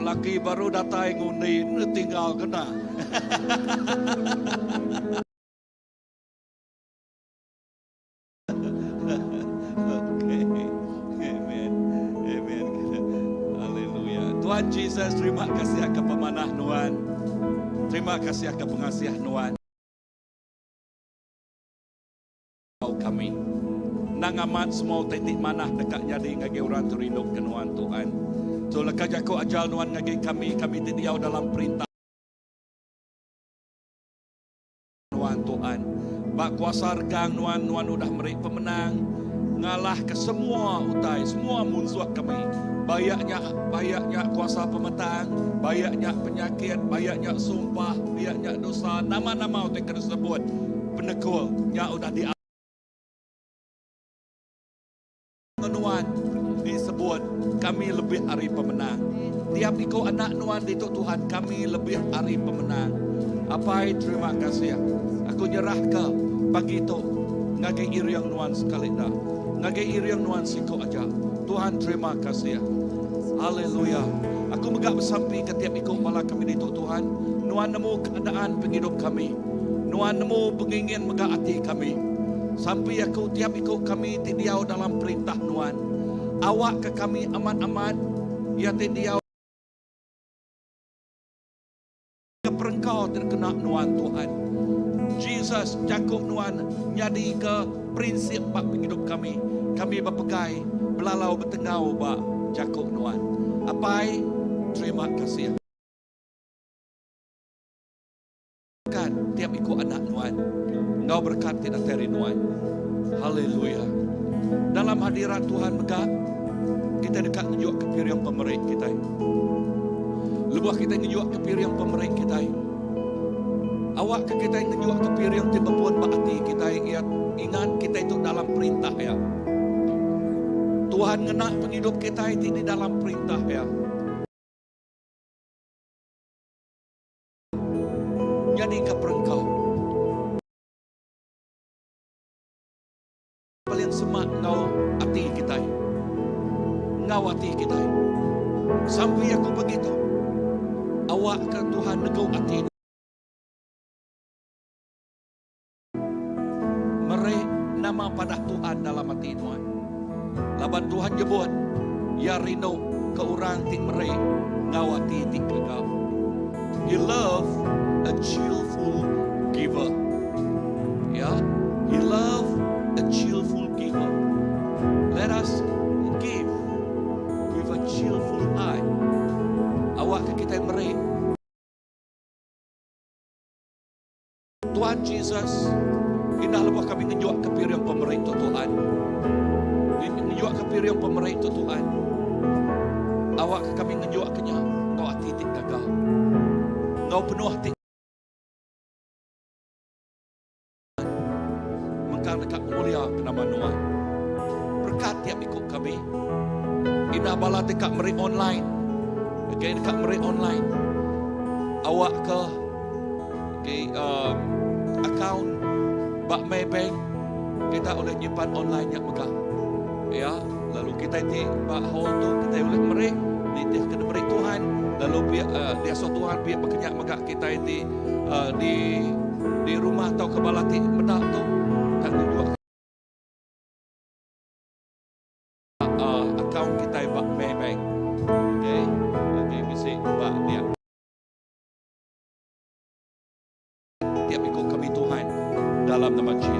Laki baru datai ngundi tinggal kena. Okay. Amen. Amen. Haleluya. Tuhan Jesus, terima kasih ke pemanah nuan. Terima kasih ke pengasih nuan. Kami. Nang amat semua utai ti manah deka nyadi ngagai orang ti rindu ke nuan Tuhan. Tu leka jaku ajal nuan ngagai kami, kami ti diau dalam perintah. Nuan Tuhan. Ba kuasa regang Nuan, Nuan udah meri pemenang ngalahka semua utai, semua munsuh kami. Bayak nya, bayak nya kuasa pemetang, bayak nya penyakit, bayak nya sumpah, bayak nya dosa, nama-nama utai ke disebut penekul nya udah di. Nuan disebut kami lebih ari pemenang. Tiap iku anak Nuan ditu Tuhan kami lebih ari pemenang. Apai terima kasih. Aku nyerahka pagi tu ngagai iring Nuan sekali da. Ngagai iring Nuan siku aja. Tuhan terima kasih. Haleluya. Aku mega besampi ke tiap iku bala kami ditu Tuhan. Nuan nemu keadaan pengidup kami. Nuan nemu pengingin mega ati kami. Sampi aku tiap iku kami ti diau dalam perintah Nuan. Awakka kami amat-amat iya ti diau ke perengka ti dikena Nuan Tuhan. Jesus, jaku Nuan nyadika prinsip ba pengidup kami. Kami bepegai, belalau betenggau ba jaku Nuan. Apai, terima kasih. Berekat tiap iku anak Nuan enggau berekat ti datai ari Nuan. Haleluya. Dalam hadirat Tuhan mega, kitai deka ngejuka piring pemeri kitai. Lebuh kitai ngejuka piring pemeri kitai, awakka kitai ngejuka piring ti bepun ba ati kitai iya ingat kitai tu dalam perintah iya. Tuhan ngena pengidup kitai ti di dalam perintah iya. Nyadika perengka. Paling semak enggau ati kitai. Enggau ati kitai. Sampi aku begitu. Awakka Tuhan negu ati. Meri nama padah Tuhan dalam ati nuan. Laban Tuhan nyebut, Iya rindu ke orang ti meri enggau ati ti gaga. He love a cheerful giver. Ya, He love a cheerful giver. Let us give with a cheerful heart. Awakka kitai meri. Tuhan Jesus, indah lebuh kami ngenyuak ke piring pemeri tu Tuhan. Ngenyuak ke piring pemeri tu Tuhan. Awak ke kami ngenyuak ke nya enggau ati ti gaga. Enggau penuh ati mengkang deka ngemulia ke nama Nuan. kami. Indah bala ti ka meri online. Okay, deka meri online. Awak ke okay, um, account ba Maybank kita boleh nyimpan online nya mega. Ya, lalu kita ti ba hall tu kita boleh meri nitih ke diberi Tuhan lalu biar uh, diasuh Tuhan biar bekenyak mega kita ti uh, di di rumah atau ke bala ti meda tu tak nunjuk uh, account kita ba Maybank. Okay, okay bisi ba dia. Tiap ikut kami Tuhan dalam nama Jesus.